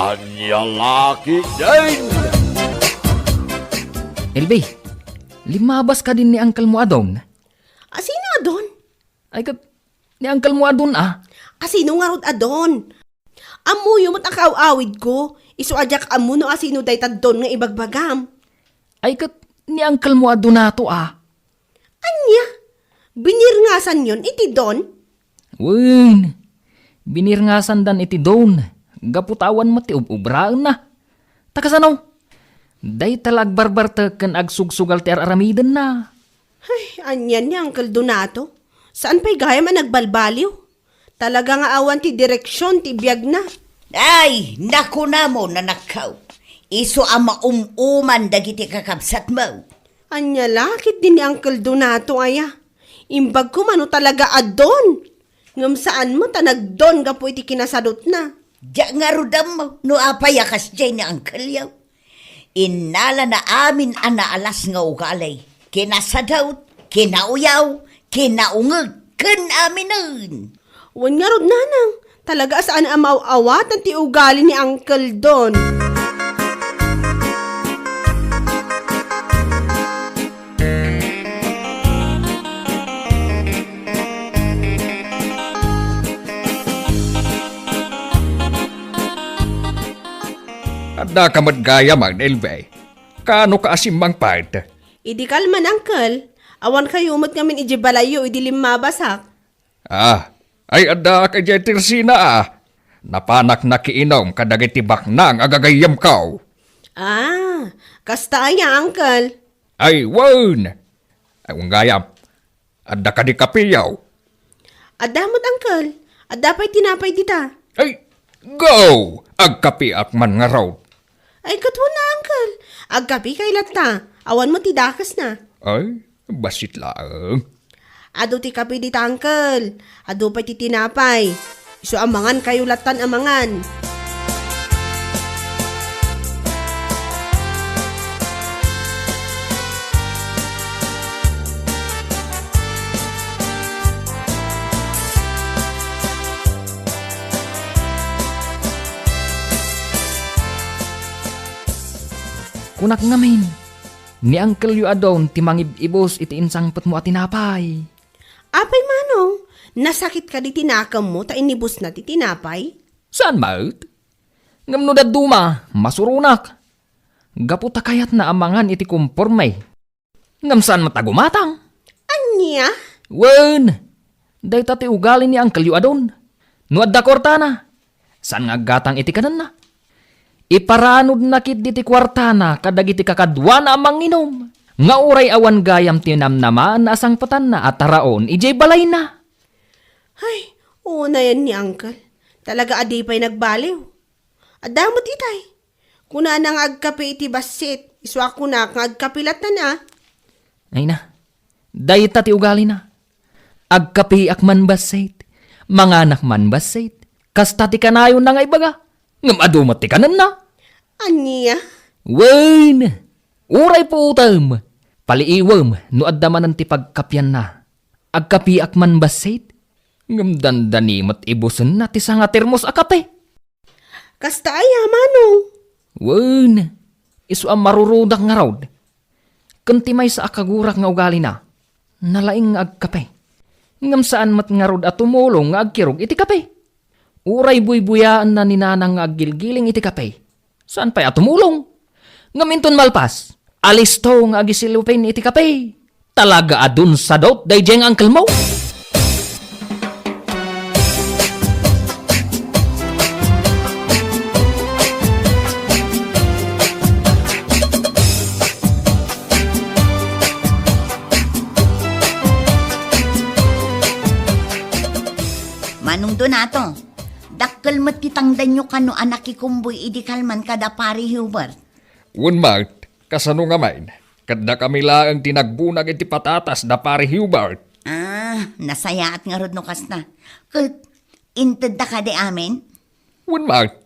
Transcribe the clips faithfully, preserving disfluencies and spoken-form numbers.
Ania la ketdin? Elby, limmabas kadin ni uncle mo a Don? Asino a Don? Ay ket, ni uncle mo a Don a? Asino ngarud a Don? Ammoyo met a kaaw-awidko, isu a diak ammo no asino dayta Don nga ibagbagam. Ay ket, ni uncle mo a Donato a? Ania? Binirngasanyon iti Don? Wen, binirngasandan iti Don, gapu ta awan met ti ub-ubraenna. Ta kasano? Dayta la agbarbartek ken agsugsugal ti ar-aramidenna. Ay, anian ni Uncle Donato? Saan pay gayam a nagbalbaliw? Talaga nga awan ti direksion ti biagna. Ay, nakunam, anakko. Isu a maum-uman dagiti kakabsatmo. Ania la ketdin ni Uncle Donato aya? Imbagko mano talaga a Don. Ngem saan met a nagdon gapu iti kinasadutna. Diak ngarud ammo no apay a kasdiay ni Uncle-yo. Innalana amin a naalas nga ugali, kinasadut, kinauyaw, kinaungeg, ken aminen. Wen ngarud, nanang, talaga a saan a maaw-awatan ti ugali ni Uncle Don. Addaka met gayam, Elby. Kaano ka a simmangpet? Idi kalman, Uncle. Awan kayo met ngamin idiay balayyo idi limmabasak. Ah, ay addaak idiay tersina a. Napanak nakiinum kadagiti baknang a gagayyemko. Ah, kasta aya, Uncle? Ay, wen. Ay, wen gayam. Adda kadi kapeyo? Adda met, Uncle. Adda pay tinapay dita. Ay, go! Agkapeak man ngarud. Ay, ket wen a, Uncle. Agkapekay latta. Awan met ti dakesna. Ay, bassit laeng. Adu ti kape dita, Uncle. Adu pay ti tinapay. Isu a mangan kayo lattan a mangan. Kunak ngamin, ni Uncle-yo a Don ti mangib-ibus iti insangpetmo a tinapay. Apay, Manong, nasakit kadi ti nakemmo ta inibusna ti tinapay? Saan met? Ngem no dadduma, masuronak. Gapu ta kayatna a mangan iti komporme. Ngem saan met a gumatang? Ania? Wen, dayta ti ugali ni Uncle-yo a Don. No adda kuartana, saan nga aggatang iti kanenna. Iparanudna ketdi ti kuartana kadagiti kakaduana a manginum, nga uray awan gayam ti namnamaanna a sangpetanna a taraon idiay balayna. Ay, unayen ni Uncle. Talaga a di pay nagbaliw. Adda met itay. Kunana nga agkape iti bassit, isu a kunak nga agkape lattan a. Ay na, dayta ti ugalina. Agkapeak man bassit, manganak man bassit. Kasta ti kanayonna nga ibaga, ngem adu met ti kanenna. Ania? Wen, uray puotem, paliiwem no adda manen ti pagkapianna. Agkapeak man bassit, ngem dandani met ibusenna ti sanga termos a kape. Kasta aya, Manong? Wen, isu a marurudak ngarud. Ken ti maysa a kagurak nga ugalina, nalaing nga agkape. Ngem saan met ngarud a tumulong nga agkirog iti kape. Uray buybuyaenna ni Nanang nga aggilgiling iti kape. Saan pay a tumulong. Ngem inton malpas, alisto nga agisilupin iti kape. Talaga a dunsadot daydiay nga uncle-mo. Manong Donato, dakkel met ti tangdanyo kano a nakikumboy idi kalman kada Pari Hubert. Wen met, kasano ngamin? Ket dakami laeng ti nagbunag iti patatas da Pari Hubert. Ah, nasayaat ngarud no kasta. Ket, intedda kadi amin? Wen met.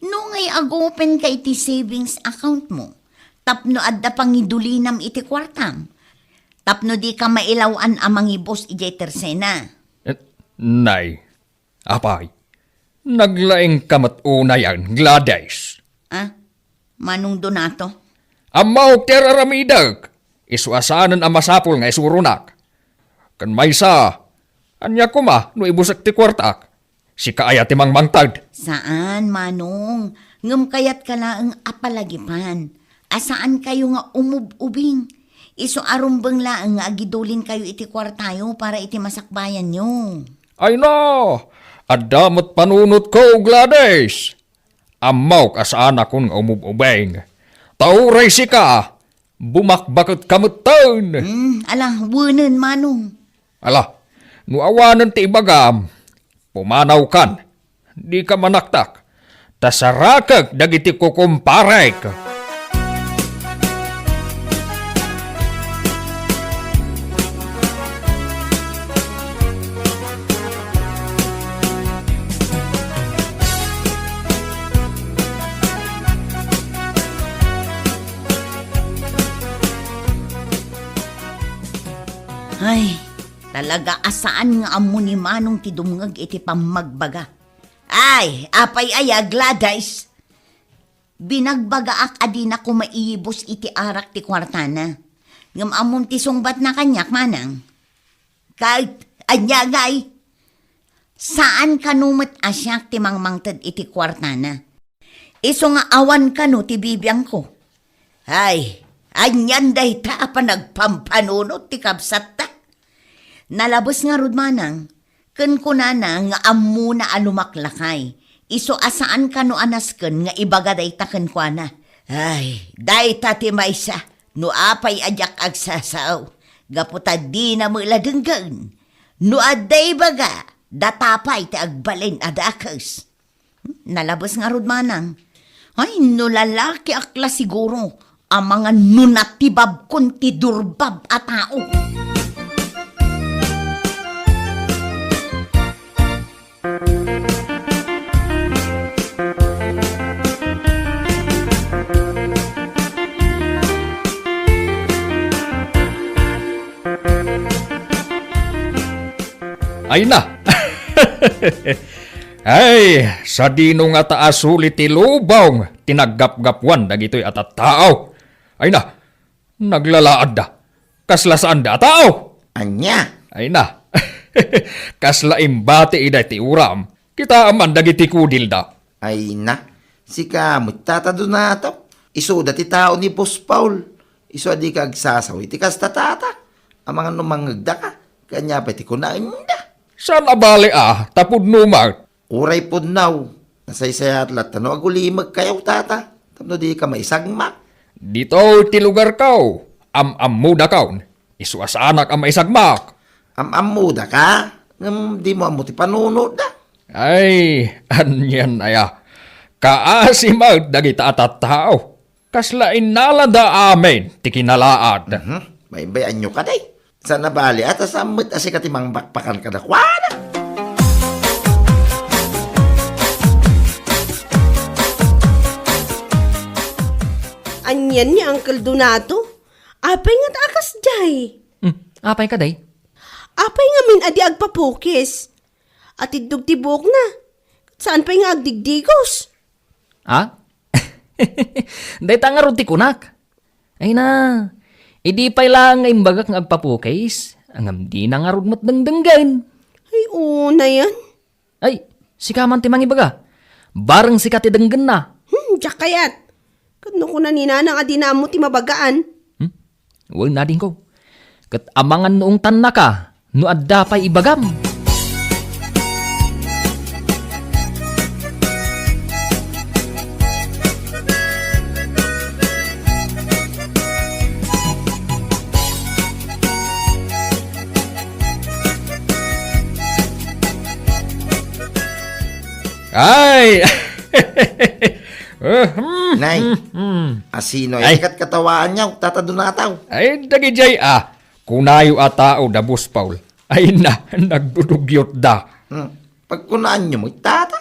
No ngay agupenka iti savings account mo, tapno adda pangidulinam iti kuartam, tapno dika mailaw-an a mangibus idiay tersena. Eh, nay, apay, Naglaingka met unayen, Gladys. Ah, Manong Donato? Ammok ti ar-aramidek. Isu a saanen a masapul nga isuronak. Ken maysa, ania koma no ibusek ti kuartak? Sika aya ti mangmangted? Saan, Manong. Ngem kayatka laeng a palagipan a saankayo nga umub-ubing. Isu a rumbeng laeng nga agidulinkayo iti kuartayo para iti masakbayanyo. Ay na! Adda met panunotko, Gladys! Ammok a saanakon nga umub-ubing. Ta uray sika, bumakbaketka metten. Hmm, ala, wenen, Manong. Ala, no awanen ti ibagam, pumanawkan. Dika manaktak. Ta sarakek dagiti kukumparek. Ay, talaga a saan nga ammo ni Manong ti dumngeg iti pammagbaga. Ay, apay aya, Gladys? Binagbagaak a dina koma iyibus iti arak ti kuartana. Ngem ammom ti sungbatna kaniak, Manang? Ket ania ngay? Saan kano met a siak ti mangmangted iti kuartana. Isu nga awan kano ti bibiangko. Ay, anian dayta a panagpampanunot ti kabsatta? Nalabes ngarud, Manang, ken kunana nga ammona a lumaklakay. Isu a saan kano a nasken nga ibaga dayta kenkuana. Ay, dayta ti maysa no apay a diak agsasao, gapu ta dina met la denggen. No adda ibaga, data pay ti agbalin a dakes. Nalabes ngarud, Manang. Ay, no lalakiak la siguro, amangan no natibabkon ti durbab a tao. Ay na! Ay, sadino ngata a suli ti lubong ti naggapgapuan dagitoy a tattao? Ay na, naglalaadda. Kasla saanda a tao. Ania? Ay na. Kasla imbati ida ti uram. Kitaem man dagiti kudilda. Ay na. Sika met, Tata Donato. Isuda ti tao ni Boss Paul. Isu a dika agsasao iti kasta, Tata. Amangan no mangngegdaka. Ket ania pay ti kunaenda? Saan a bale a, ta pudno met. Uray pudno, nasaysayat latta no agulimekkayo, Tata, tapno dika maisagmak. Ditoy ti lugarko, am-ammodakon. Isu a saanak a maisagmak. Am-ammodaka, ngem dimo ammo ti panunotda. Ay, anian aya? Kaasi met dagita a tattao. Kasla innalada amin ti kinalaad. Mhm. Baybay-anyo kadi. Saan a bale a ta saan met a sika ti mangbakbakan kadakuada. Anian ni Uncle Donato? Apay ngata a kasdiay? Hmm, apay kadi? Apay ngamin a di agpapukis? Atiddog ti buokna. Saan pay nga agdigdigos? Ha? Dayta ngarud ti kunak. Ay na, idi pay laeng nga imbagak nga agpapukis, ngem dina ngarud met dengdenggen. Ay, unayen. Ay, sika man ti mangibaga. Bareng sika ti denggenna. Hmm, diak kayat. Ket no kuna ni Nanang a dina ammo ti mabagaan. Hmm? Wen, adingko. Ket amangan no ungtannaka no adda pay ibagam. Ay! Eh, hmm, Nay, hmm, hmm. Asino ay, ay, katkatawaanyo, Tata Donato? Ay, dagidiay, ah. Kunayo a tao da Boss Paul. Ay na, nagdudugyotda. Hmm. Pagkunaanyo met, Tata?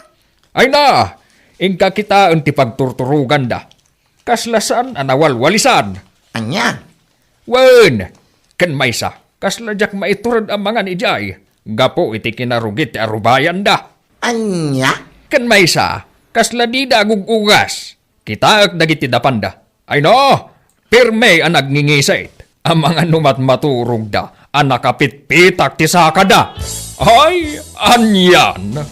Ay na, inka kitaen ti pagturturoganda. Kasla saan a nawalwalisan. Ania? Wen, ken maysa, kasla diak maitured a mangan idiay, gapu iti kinarugit ti arubayanda. Ania? Ken maysa, kasla dida agug-ugas. Kitaek dagiti dapanda. Ay no, pirme a nagngingisit. Amangan no mat-, maturogda a nakapitpitak ti sakada. Ay, anian!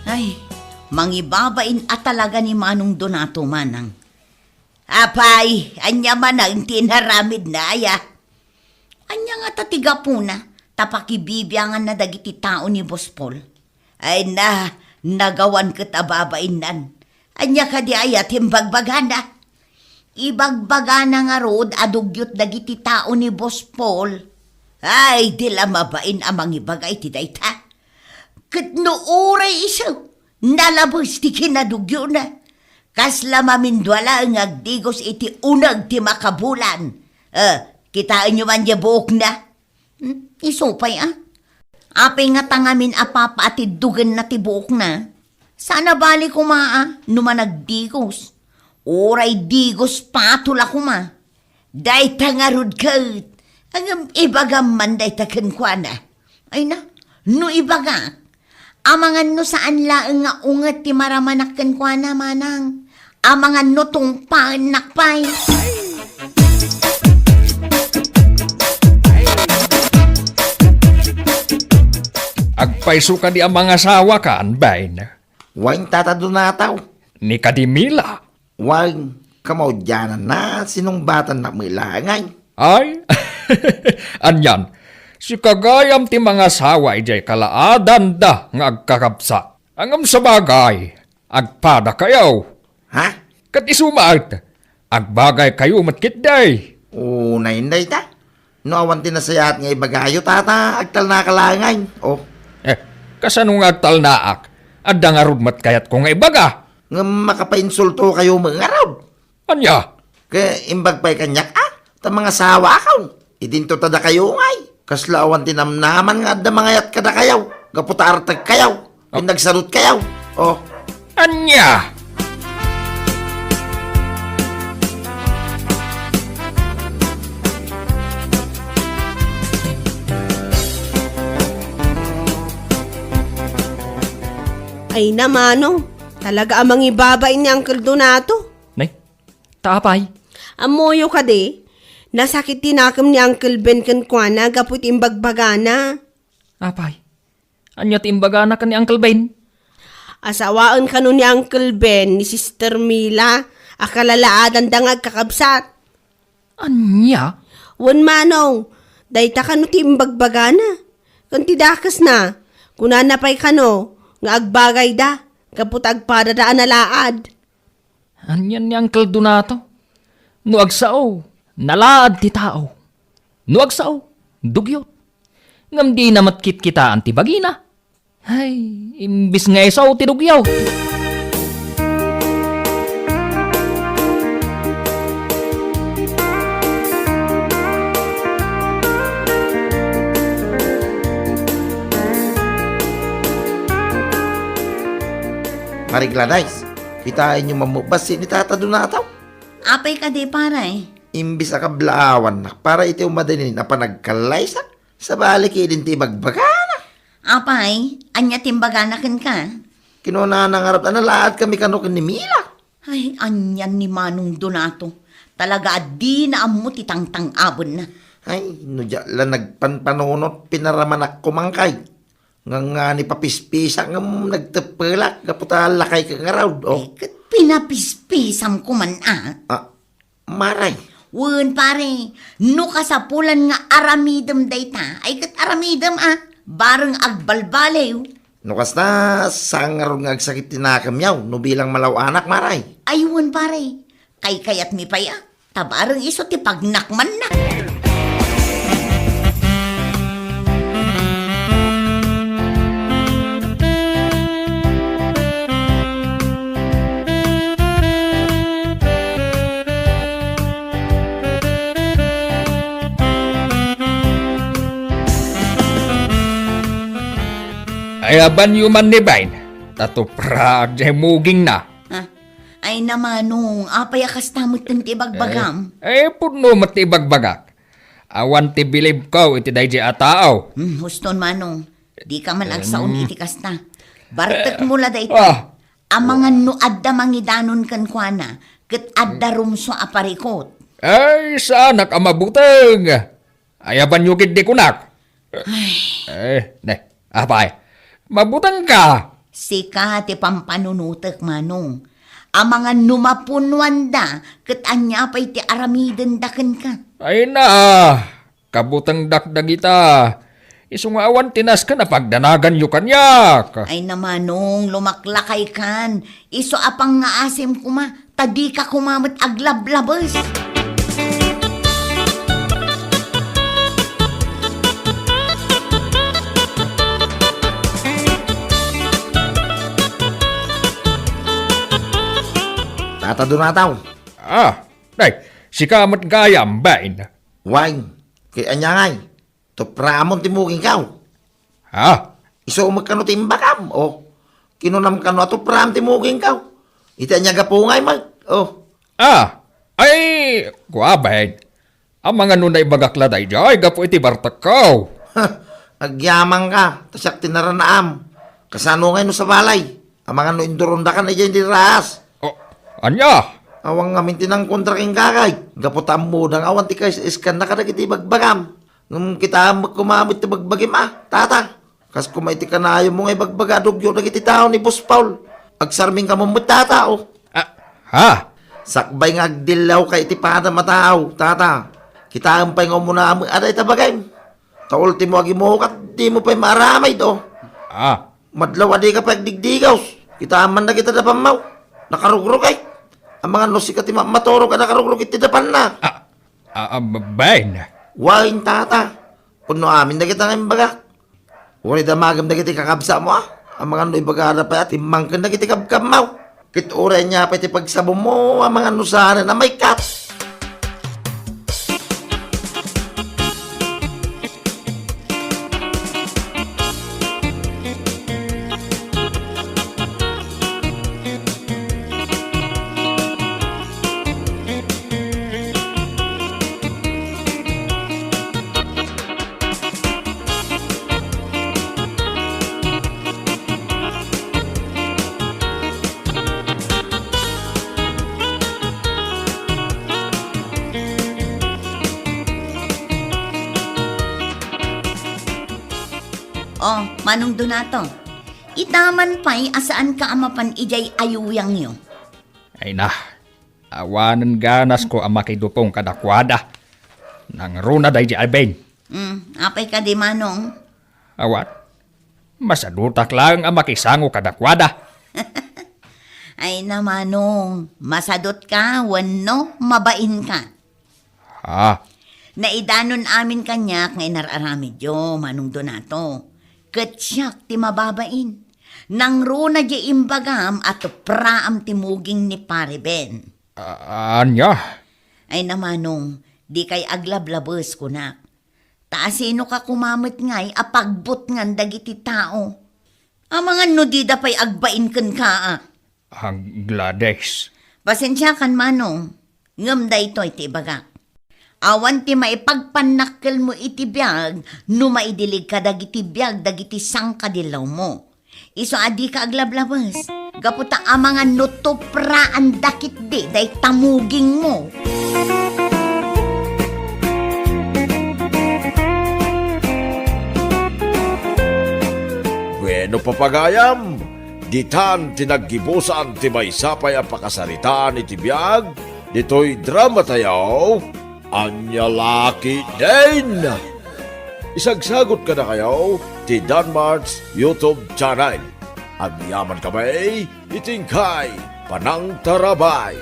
Ay, mangibabain a talaga ni Manong Donato, manang. Apay, ania manen ti inaramidna, aya? Ania ngata ti gapuna ta pakibibianganna dagiti tao ni Boss Paul? Ay na, nagawan ket a babainnan. Ania kadi aya ti imbagbagana? Ibagbagana ngarud a dugyot dagiti tao ni Boss Paul. Ay, di la mabain a mangibaga iti dayta. Ket no uray isu, nalabes ti kinadugyona. Kasla mamindua laeng nga agdigos iti uneg ti makabulan. Eh, kitaenyo man diay buokna? Hmm, isu pay, a? Apay ngata ngamin a papaatiddogenna ti buokna? Saan a bali koma a no managdigos. Uray digos patol a koma. Dayta ngarud ket, ngem ibagam man dayta kenkuana. Ay na, no ibagak, amangan no saan laeng nga unget ti maramanak kenkuana, manang. Amangan no tungpaennak pay. Agpayso kadi a mangasawakan, bain? Wen, Tata Donato. Ni kadi Mila? Wen, kamaudiananna, sinungbatannak met laeng. Ay? Anian, sika gayam ti mangasawa idiay kalaadanda nga agkakabsat. Ngem sabagay, agpadakayo. Ha? Ket isu met, agbagaykayo met ketdi. Unay dayta. No awan ti nasayaat nga ibagayo, Tata, agtalnaka laeng. Oh. Eh, kasano nga agtalnaak? Adda ngarud met kayatko nga ibaga. Ngem makapainsultokayo met ngarud. Ania? Ket imbag pay kaniak, a, ta mangasawakon. Idinto ta dakayo ngay. Kasla awan ti namnaman nga adda mangayat kadakayo. Gapu ta artegkayo. Ken nagsadutkayo. Oh. Ania? Ay na, Manong, talaga a mangibabain ni Uncle Donato. Nay, ta apay? Ammoyo kadi, nasakit ti nakem ni Uncle Ben kenkuana gapu iti imbagbagana. Apay? Ania ti imbagana ken ni Uncle Ben? Asawaen kano ni Uncle Ben ni Sister Mila a kalalaadanda nga agkakabsat. Ania? Wen, Manong, dayta kano ti imbagbagana. Ken ti dakesna, kunana pay kano nga agbagayda gapu ta agpadada a nalaad. Anian ni Uncle Donato? No agsao, nalaad ti tao. No agsao, dugyot. Ngem dina met kitkitaan ti bagina. Ay, imbis nga isao ti dugyot. Pare Gladys, kitaenyo man met bassit ni Tata Donato. Apay kadi, pare? Imbis a kablaawannak para iti umadinin a panagkallaysa, sabali ketdin ti ibagbagana. Apay, ania ti imbagana kenka? Kinunana ngarud a nalaadkami kano ken ni Mila. Ay, anian ni Manong Donato. Talaga a dina ammo ti tangtang-abenna. Ay, no diak la nagpanpanunot, pinaramanak koma ngay. Ngangani papispisak ngem nagteppelak gapu ta lakayka ngarud, oh. Ay, ket pinapispisamko man, a. Ah, Maray. Wen, pare, no kasapulan nga aramidem dayta, ay ket aramidem, a, bareng agbalbaliw. No kasta, saan ngarud nga agsakit ti nakemyo no bilang malaw-anak, Maray? Ay, wen, pare, kaykayatmi pay, a. Ta bareng isu ti pagnakmanna. Ayabanyo man ni Bain, ta tupraag diay mugingna. Ah, Ay na, Manong, apay a kasta metten ti ibagbagam? Eh, eh, pudno met ti ibagbagak. Awan ti bilibko iti daydi a tao. Hmm, huston, Manong. Dika man agsaon iti kasta. Bartekmo la daytoy. Ah. Amangan no adda mangidanon kenkuana, ket adda rumsua a parikut. Ay, saanak a mabuteng. Ayabanyo ketdi kunak. Ay. Eh, ne, apay, mabutengka. Sika ti pampanunotek, Manong. Amangan no mapunuanda, ket ania pay ti aramidenda kenka? Ay na, kabutengdak dagita. Isu nga awan ti nasken a pagdanaganyo kaniak. Ay na, Manong, lumaklakaykan. Isu a pangngaasim koma, ta dika koma met aglablabes. Tata Donato. Ah, day, sika met gayam, bain. Wen, kay ania ngay? Tupraam ti mugingko. Ha? Isu met kano ti imbagam, o. Kinunam kano a tupraam ti mugingko. Iti ania gapu ngay met, o. Ah, ay, kua, bain. Amangan no naibagak la daydiay gapu iti bartekko. Agyamanka, ta siak ti naranaam. Kasano ngay no sabali? Amangan no indurondakan idiay ti raas. O, ania? Awan ngamin ti nangkontra kenka, gapu ta ammoda nga awan ti kais-iskanna kadagiti ibagbagam. Ngem kitaem met koma met ti bagbagim a, tata. Kas koma iti kanayonmo nga ibagbaga a dugyo dagiti tao ni Boss Paul. Agsarming kamo met, tata, o. Ah, ha? Sakbay nga agdillawka iti padam a tao, tata. Kitaem pay nga umuna met a dayta bagim. Ta ultimo agimukat, dimo pay maaramid, o. Ah. Madlaw a dika pay agdigdigos. Kitaem man dagita da pammaw. Nakarugrog, ay. Amangan no sika ti mammaturog a nakarugrog iti dapanna. Ah, ah, ah, bain. Wen, tata. Pudno amin dagita nga imbagak. Uray damagem dagiti kakabsatmo, a. Amangan no ibagada pay a timmangken dagiti kabkabmo. Ket uray ania pay ti pagsabonmo, amangan no saanen a maikkat. O, Manong Donato, ita man pay a saanka a mapan idiay ayuyangyo. Ay na, awanen ganasko a makidupong kadakuada. Nangruna daydi a bain. Hmm, apay kadi, Manong? Awan. Masadutak laeng a makisango kadakuada. Ay na, Manong, masadutka wenno mabainka? Ha? Naidanon amin kaniak nga inar-aramidyo, Manong Donato. Ket siak ti mababain. Nangruna diay imbagam a tupraam ti muging ni Pare Ben. A-, ania? Ay na, Manong, dikay aglablabes, kunak. Ta asinoka koma met ngay a pagbutngan dagiti tao? Amangan no dida pay agbain kenka a. Ah, Gladys. Pasensiakan, Manong, ngem daytoy ti ibagak. Awan ti maipagpannakkelmo iti biag no maidilig kadagiti biag dagiti sangkadillawmo. Isu a dika aglablabes, gapu ta amangan no tupraanda ketdi dayta mugingmo. Bueno, papagayam, ditan ti naggibusan ti maysa pay a pakasaritaan iti biag ditoy dramatayo, Ania La Ketdin? Isagsagut kadakayo ti Danmart's YouTube channel. Agyamankami iti inkay panangtarabay.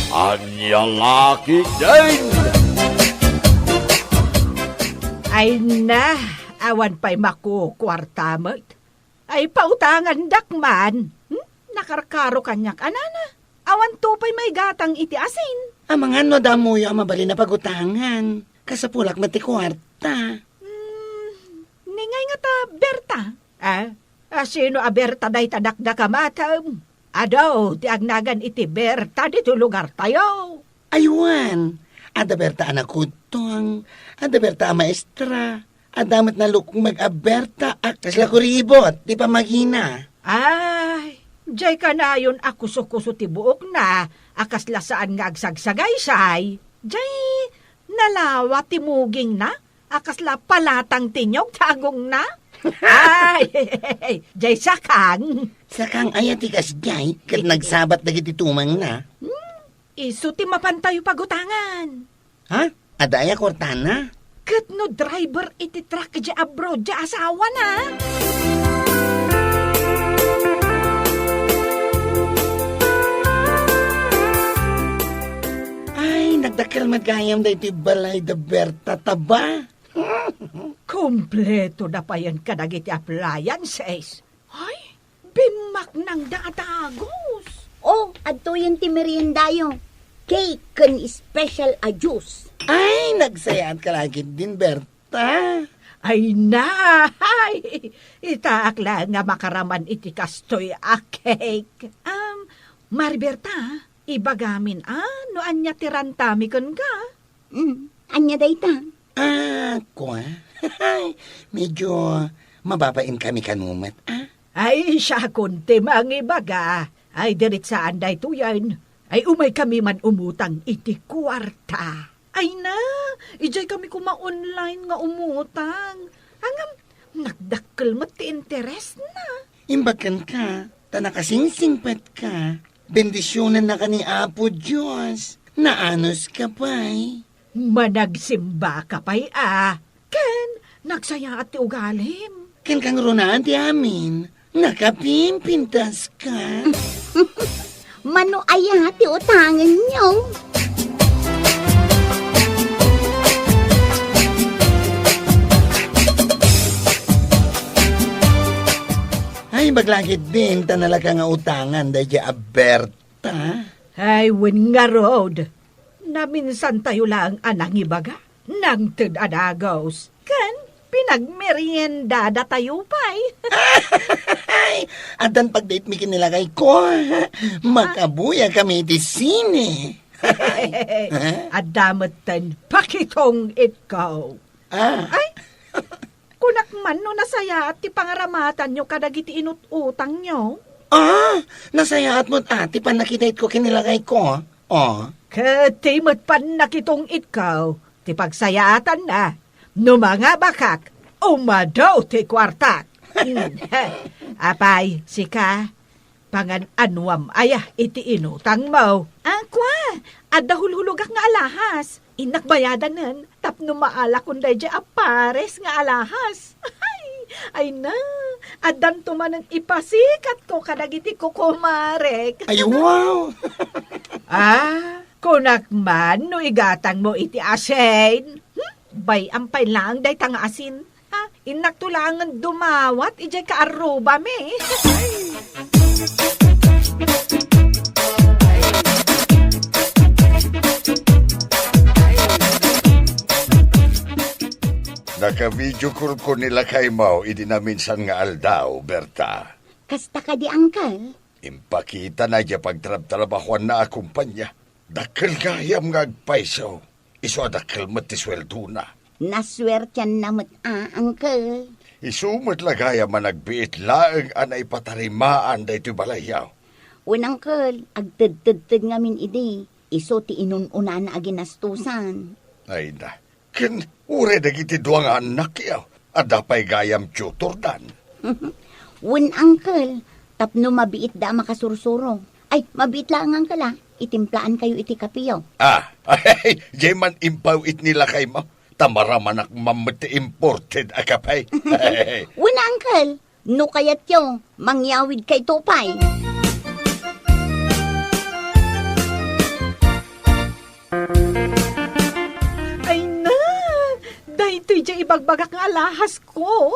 Ania La Ketdin? Ay na, awan pay makukuarta met. Ay, pautangandak man. Hmm? Nakarkaro kaniak, anana. Awan to pay maigatang iti asin. Amangan no adda ammoyo a mabalin a pagutangan. Kasapulak met ti kuarta. Hmm, ni ngay ngata, Berta? Ah, a sino a Berta dayta dakdakamatem? Adu ti agnagan iti Berta ditoy lugartayo. Ay wen, adda Berta a nakudtong, adda Berta a maestra, adda met nalukmeg a Berta a kasla kuribot ti pammagina. Ay, diay kanayon a kusokuso ti buokna a kasla saan nga agsagsagaysay. Diay nalawa ti mugingna a kasla palatang ti niyog ti agongna. Ay, diay sakang. Sakang aya ti kasdiay ket nagsabat dagiti tumangna. Hmm, isu ti mapantayo pagutangan. Ha? Adda aya kuartana? Ket no driver iti truck idiay abroad ti asawana? Ay, nagdakkel met gayam daytoy balay da Berta, taba. Kompleto da payen kadagiti appliances. Ay, bimmaknangda a dagus. Oh, adtoyen ti meriendayo. Cake ken special a juice. Ay, nagsayaat ka la ketdin, Berta. Ay, nay! Itaak la nga makaraman iti kastoy a cake. Um, Mari Berta, ibagamin a no ania ti rantami kenka? Mm, ania dayta? Ah, kua? Medyo mababain kami kano met, ah? Ay, siakon ti mangibaga. Ay, diretsaan daytoyen. Ay, umay kami man umutang iti kuarta. Ay na, idiay kami koma online nga umutang. Ngem, nagdakkel met ti interesna. Imbag kenka, ta nakasingsingpetka. Bendisionannaka ni Apo Dios. Naanuska pay. Managsimbaka pay a. Ken nagsayaat ti ugalim. Ken kangrunaan ti amin, nakapimpintaska. Mano aya ti utangenyo? Ay, baglagit din, ta nalaka nga utangan, daydi a Berta. Ay, wen ngarud. Naminsantayo laeng a nangibaga, nangted a dagus, ken pinagmeriendadatayo pay. Ay, addan pagdaitmi ken ni lakayko. Makabuya kami iti sine. Adda metten pakitong itko. Ah. Ay, kunak man no nasayaat ti pangaramatanyo kadagiti inut-utangyo. Ah, nasayaat met a ti pannakitayko ken ni lakayko. Oh. Ket ti met pannakitong itko ti pagsayaatanna. No mangabakak, umadu ti kuartak. Apay, sika, pangan-anuam aya iti inutangmo? Ah, kua, adda hulhulogak nga alahas. Innak bayadanen tapno maalakon daydi a pares nga alahas. Ay, ay na, addanto manen ipasikatko kadagiti kukumarek. Ay, wow! Ah, kunak man no igatangmo iti asin. Hmm? Bay-am pay laeng dayta nga asin. Ha? Innakto laengen dumawat idiay kaarrubami. Naka-video call ko ni lakaymo idi naminsan nga aldaw, Berta. Kasta kadi, Uncle? Impakitana diay pagtrabtrabahoanna a kompania. Dakkel gayam nga agpayso. Isu a dakkel met ti sueldona. Nasuertianna met a, Uncle. Isu met la gayam a nagbiit laeng a naipatarimaan daytoy balayyo. Wen, Uncle, agtedtedted ngamin idi. Isu ti inun-unana a ginastosan. Ay na. Ken uray dagiti dua nga annakyo, adda pay gayam tutordan. Wen, Uncle, tapno mabiitda a makasursuro. Ay, mabiit laeng, Uncle, a. Itimplaankayo iti kapeyo. Ah, ay, diay man impaw-it ni lakaymo. Ta maramanak man met ti imported a kape. Wen, Uncle, no kayatyo, mangyawidkayto pay. Ay na, daytoy diay ibagbagak nga alahasko.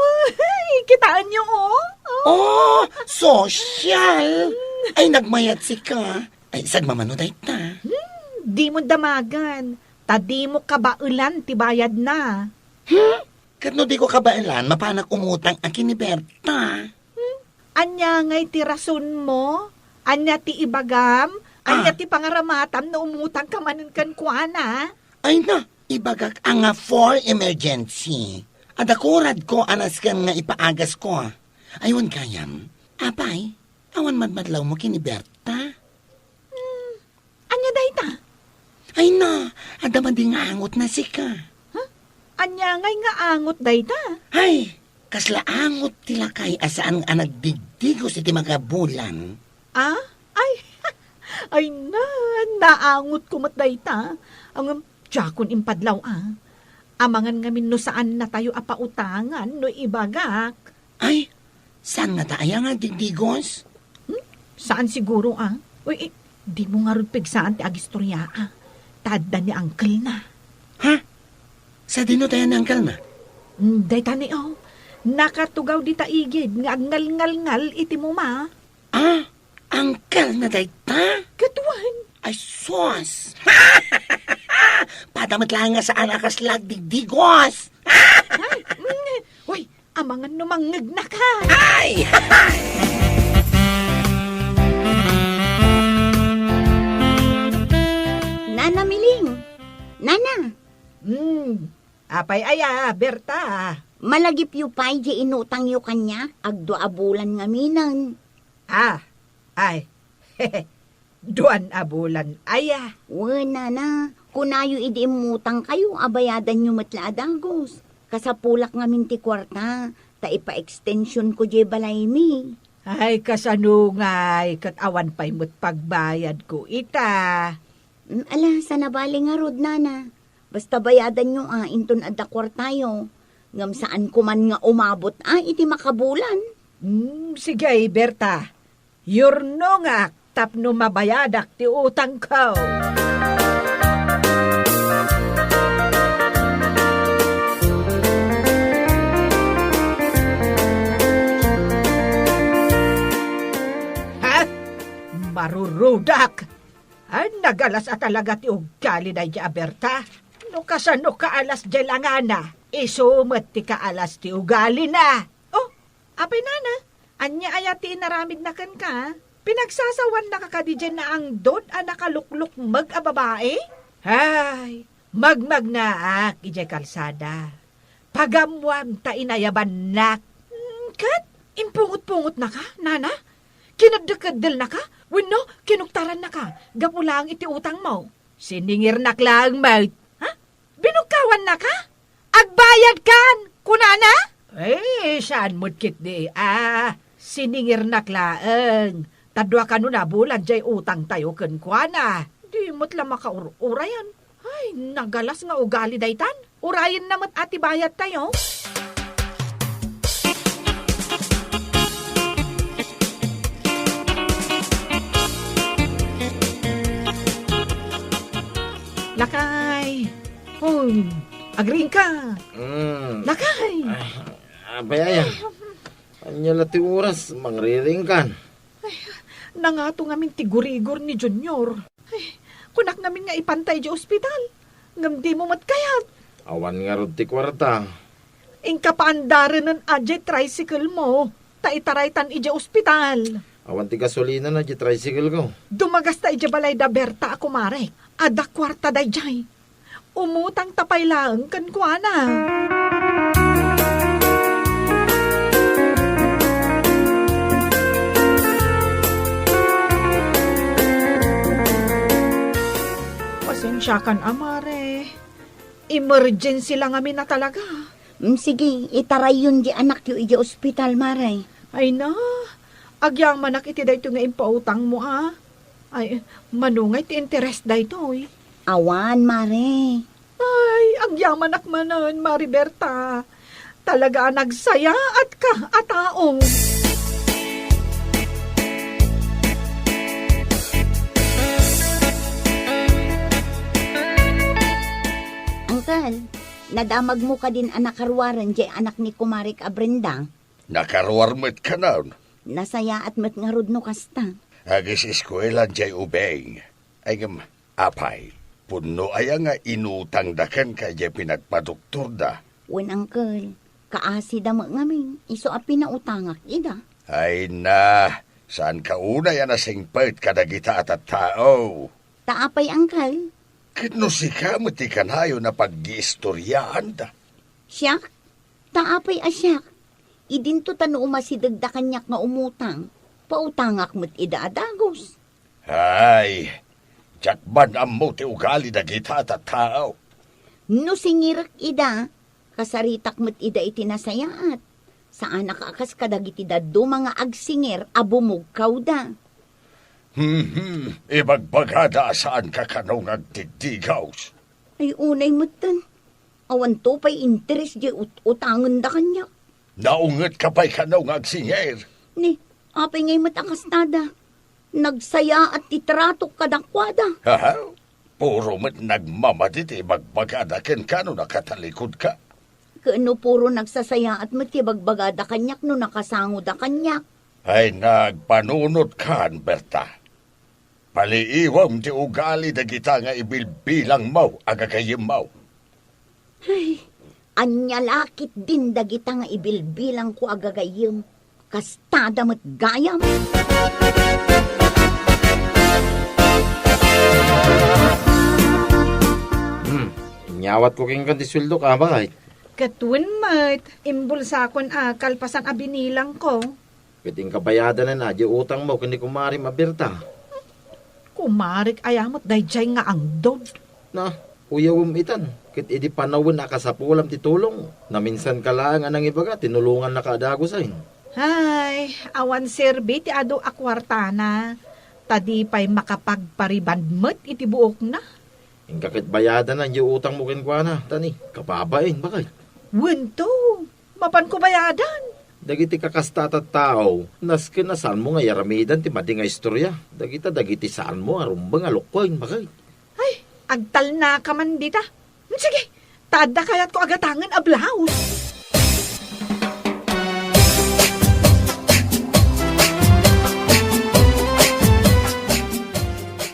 Kitaenyo, oh. Oh, sosyal. Ay, nagmayat sika. Ay, sagmamano dayta? Hmm, dimo damagan. Ta dimo kabaelan ti bayadna. Hmm? Ket no diko kabaelan, mapanak umutang a ken ni Berta. Hmm? Ania ngay ti rasonmo? Ania ti ibagam? Ania Ah. ti pangaramatam no umutangka manen kenkuana? Ay na, ibagak a nga for emergency. Adda kuradko a nasken nga ipaagasko. Ay, wen gayam. Apay, awan madmadlawmo ken ni Berta? Hmm, ania dayta? Ay na, adda madi nga angotna sika. Huh? Ania ngay nga angot dayta? Ay, kasla angot ti lakay a saan a nagdigdigos iti makabulan. Ah? Ay, ay na, naangotko met dayta. Ngem, diakon impadlaw a. Amangan ngamin no saannatayo a pautangan no ibagak. Ay, saan ngata aya nga agdigdigos? Hmm? Saan siguro a. Uy, eh, dimo ngarud pigsaan ti agistorya a. Ta adda ni uncle na. Ha? Sadino tayo ni uncle na? Hmm, dayta ni, oh. Nakatugaw dita igid nga agngalngalngal iti muma. Ah, uncle na dayta? Ket wen. Ay, sus! Pada met laeng nga saan a kasla agdigdigos. Ay, mm, uy, amangan no mangngegnaka. Ay! Nana Miling! Nana! Hmm, apay aya, Berta? Malagipyo pay di inutangyo kaniak, agdua a bulan ngaminen. Ah, ay. Duan a bulan aya. Wen, nana, kunayo idi immutangkayo a bayadanyo met la a dagus. Kasapulak ngamin ti kuarta, ta ipa-extensionko diay balaymi. Ay, kasano ngay, ket awan pay met pagbayadko ita. Mm, ala, saan a bale ngarud, nana. Basta bayadanyo a, inton adda kuartayo. Ngem saan koman nga umabot a iti makabulan. Hmm, sige, Berta. Yurnongak tapno mabayadak ti utangko. Ha? Marurudak! Ay, nagalas a talaga ti ugali daydi a Berta. No kasano kaalas diay langana, isu met ti kaalas ti ugalina. Oh, apay nana, ania aya ti inaramidna kenka? Pinagsasawannaka kadi diay naangdod a nakaluklukmeg a babai? Ay, magmagnaak idiay kalsada. Pagammoam ta inayabannak. Hmm, ket impungot-pungotnaka, nana? Kineddekeddelnaka? Wenno kinuktarannaka gapu laeng iti utangmo? Siningirnak laeng met. Ha? Binugkawannaka? Agbayadkan, kunana? Eh, saan met ketdi a siningirnak laeng. Ta dua kano a bulan diay utangtayo kenkuana. Di met la makaur-urayan. Ay, nagalas nga ugali daytan. Urayenna met a ti bayadtayo. Lakay. Hoy, agriingka. Mm. Lakay. Ay, apay aya. Ania la ti oras, mangriringkan. Ay, nangato ngamin ti gurigor ni Junior. Ay, kunak ngamin nga ipanta idiay ospital. Ngem dimo met kayat. Awan ngarud ti kuarta. Inka paandarenen a diay tricycle mo, ta itaraytan idiay ospital. Awan ti gasolina na diay tricycle ko. Dumagasta idiay balay da Berta a kumarek. Adda kuarta daydiay. Umutangta pay laeng kenkuana. Pasensiakan a, Mare. Emergency la ngamin a talaga. Mm, sige, itarayyon diay anakyo idiay ospital, Mare. Ay na, agyamanak iti daytoy nga impautangmo a. Ay, mano ngay ti interes daytoy? Awan, Mare. Ay, agyamanak manen, Mare Berta. Talaga a nagsayaatka a tao. Uncle, nadamagmo kadin a nakaruaren diay anak ni kumarek a Brenda? Nakaruar met kanon. Nasayaat met ngarud no kasta. Agis-eskuela diay ubing. Ay ngem, apay, pudno aya nga inutangda kenka idiay pinagpadoktorda? Wen, Uncle, kaasida met ngamin, isu a pinautangak ida. Ay na, saanka unay a nasingpet kadagita a tattao? Ta apay, Uncle? Ket no sika met ti kanayon a paggiistoriaanda? Siak? Ta apay a siak? Idinto ta no umasidegda kaniak nga umutang, pautangak met ida a dagus. Ay, diak man ammo ti ugali dagita a tattao. No singirek ida, kasaritak met ida iti nasayaat. Saanak a kas kadagiti dadduma nga agsingir a bumugkawda. Hmm, ibagbagada a saanka kano nga agdiddigaws. Ay, unay metten. Awanto pay interes diay ut-utangenda kaniak. Naungetka pay kano nga agsingir? Ni, apay ngay met a kastada? Nagsayaat ti tratok kadakuada. Aha? Puro met nagmamati ti ibagbagada kenka no nakatalikudka. Ken no puro nagsasayaat met ti ibagbagada kaniak no nakasangoda kaniak. Ay, nagpanunotkan, Berta. Paliiwem ti ugali dagita nga ibilbilangmo a gagayyemmo. Ay, ania la ketdin dagita nga ibilbilangko a gagayyem, kastada met gayam. Hmm, inyawatko kenka ti sueldok, a, baket? Ket wen met, imbulsakon a kalpasan a binilangko. Ket inka bayadanan a diay utangmo ken ni kumarem a Berta. Kumarek aya met daydiay nga angdod? Na, uyawem itan, ket idi panawen a kasapulam ti tulong, naminsanka laeng a nangibaga, tinulongannaka a dagusen. Ay, awan serbi ti adu a kuartana, ta di pay makapagpariband met iti buokna. Inka ket bayadanan diay utangmo kenkuana, ta ni, kababain, baket. Wen to, mapanko bayadan. Dagiti kakasta a tattao, nasken a saanmo nga iyaramidan ti madi nga istoria. Dagita dagiti saanmo a rumbeng a lokkoen, baket. Ay, agtalnaka man dita. Sige, ta adda kayatko a gatangen a blouse.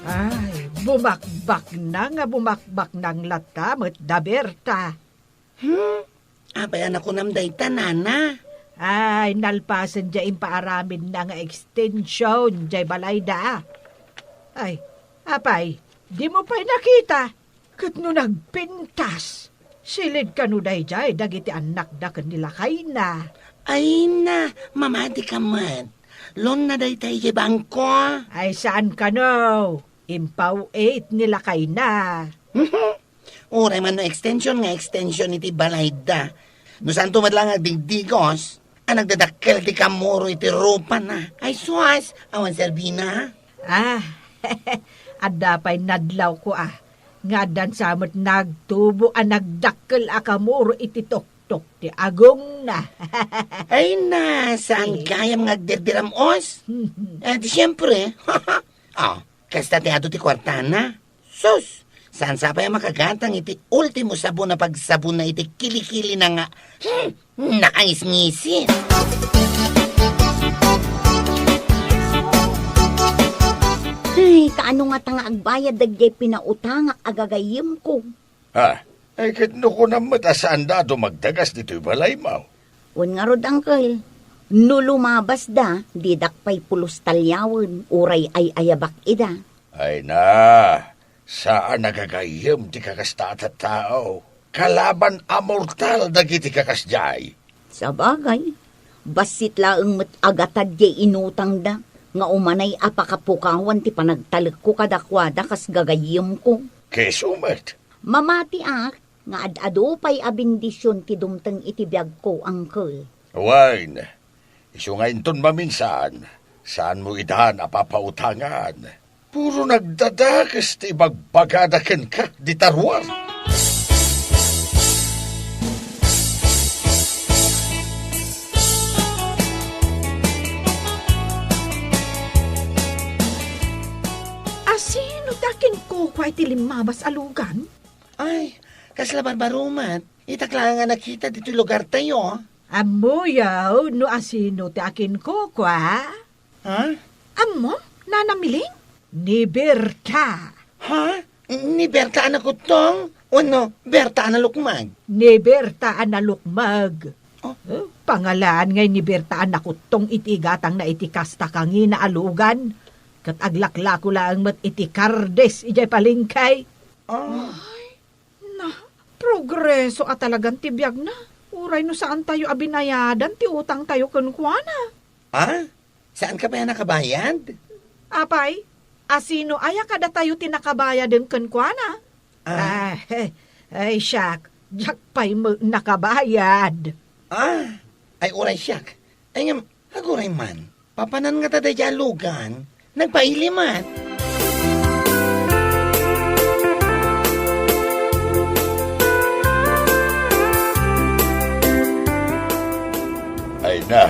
Ay, bumakbaknang nga bumakbaknang latta met da, Berta. Hmm? Apay a nakunam dayta, nana? Ay, nalpasen diay impaaramidna nga extension diay balayda. Ay, apay, dimo pay nakita? Ket no nagpintas, siled kano daydiay dagiti annakda ken ni lakayna. Ay na, mamadika met. Loan na dayta idiay bangko. Ay, saan kano? Impaw-it ni lakayna. Uray man no extension nga extension iti balayda. No saanto met laeng agdigdigos, a nagdadakkel ti kamuro iti rupana. Ay, sus, awan serbina. Ah, adda pay nadlawko, ah, nga addan sa met nagtubo a nagdakkel a kamuro iti toktok ti agongna. Ay na, saan gayam nga agderderam-os? Eh, di siempre. Ah, kasta ti adu ti kuartana. Sus! Saan sa pay a makagatang iti ultimo sabon a pagsabonna iti kilikilina nga, hmm, nakaisngisit? Ay, kaano ngata nga agbayad dagiti pinautangak a gagayyemko? Ah, ay, ket no kunam met a saanda a dumagdagas ditoy balaymo? Wen ngarud, Uncle, no lumabasda, didak pay pulos taliawen, uray ay-ayabak ida. Ay na, saan a gagayyem ti kakasta a tattao. Kalaban a mortal dagiti kakasdiay. Sabagay, bassit laeng met a gatad diay inutangda nga umanay a pakapukawan ti panagtalekko kadakuada kas gagayyemko. Keso met. Mamatiak nga ad-adu pay a bendision ti dumteng iti biagko, Uncle. Wen, isu nga inton maminsan, saanmo idan a papautangan. Puro nagdadakes ti ibagbagada kenka dita ruar. Asino ti akinkukua iti limmabas a lugan? Ay, kasla barbarumat. Itak laeng a nakita ditoy lugartayo. Ammoyo no asino ti akinkukua? Ha? Ammom, Nana Miling? Ni Berta. Ha? Ni Berta a nakuttong? Wenno, Berta a nalukmeg? Ni Berta a nalukmeg. Oh. Eh, pangalan ngay ni Berta a nakuttong iti igatangna iti kasta kangina a lugan. Ket aglaklako laeng met iti kardis idiay palengke. Ah. Ay, na, progreso a talagan ti biagna. Uray no saantayo a binayadan ti utangtayo kenkuana. Ah? Saanka pay a nakabayad? Apay, asino aya kadatayo ti nakabayaden kenkuana? Ah. Ah, eh, ay, siak, diak pay met nakabayad. Ah, ay, uray siak. Ay, ngem, aguray man. Papanan ngata daydiay a lugan, nagpaili met. Ay na.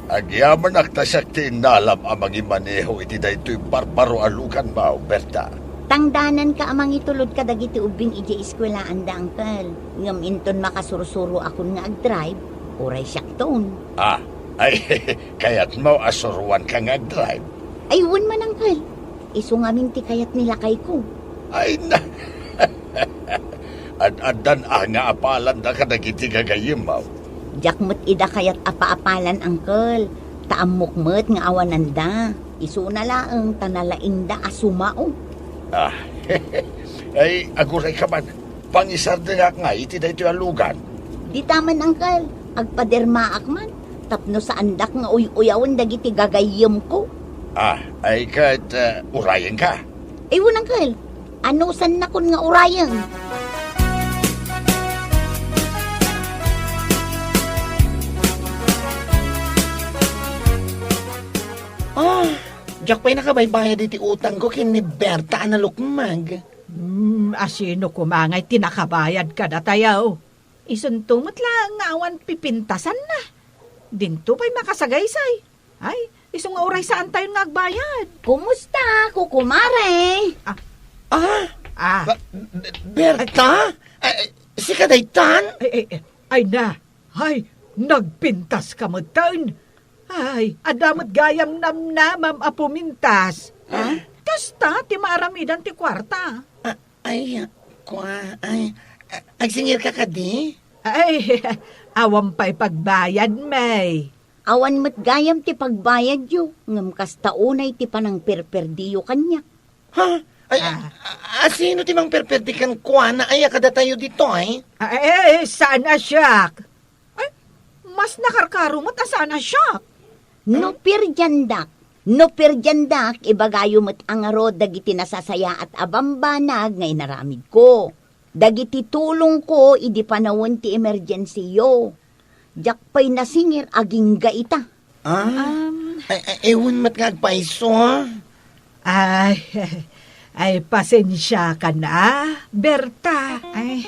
Agyamanak ta siak ti innalam a mangimaneho iti daytoy barbaro a luganmo, Berta. Tangdananka a mangitulod kadagiti ubbing idiay eskuelaanda, Uncle. Ngem inton makasursuroakon nga agdrive, uray siakton. Ah, ay, kayatmo a suroanka nga agdrive? Ay, wen man, Uncle. Isu ngamin ti kayat ni lakayko. Ay, na. Ad-addan a nga apalanda kadagiti gagayyemmo. Diak met ida kayat a paapalan, Uncle. Ta ammok met nga awananda. Isuna laeng ta nalaingda a sumao. Ah, ay, agurayka man. Pangisardengak ngay iti daytoy a lugan. Dita man, Uncle. Agpadermaak man. Tapno saandak nga uy-uyawen dagiti gagayyemko. Ah, ay ket, eh, urayenka? Ay, wen, Uncle. Anusannakon nga urayen? Ah, diak pay nakabaybayad iti utangko ken ni Berta a nalukmeg. Hmm, asino koma ngay ti nakabayad kadatayo? Isunto met laeng nga awan pipintasanna. Dinto pay makasagaysay. Ay, isu nga uray saantayon nga agbayad. Kumusta, kukumare? Ah. Ah? Ah. Ba-, Berta? Ay, sika daytan? Ay, ay, ay, ay na. Ay, nagpintaska metten. Ay, adda met gayam namnamam a pumintas. Ah? Kasta ti maaramidan ti kuarta. Ah, Ay, kua, ay, a-, agsingirka kadi? Ay, awan pay pagbayad, may. Awan met gayam ti pagbayadyo, ngem kasta unay ti panangperperdiyo kaniak. Ha? Ay, Ah. a-, asino ti mangperperdi kenkuana? Ay, a kadatayo ditoy? Ay, saan a siak? Ay, mas nakarkaro met a saan a siak. No Hmm? perdiandak, no perdiandak, ibagayo met a ngarud dagiti nasasayaat a bambanag nga inaramidko. Dagiti tulongko idi panawen ti emergensiyo. Diak pay nasingir agingga ita. Ah? Um, Ay, ay, ewan met nga agpayso, ha? Ay, ay, pasensiakan a, Berta. Ay,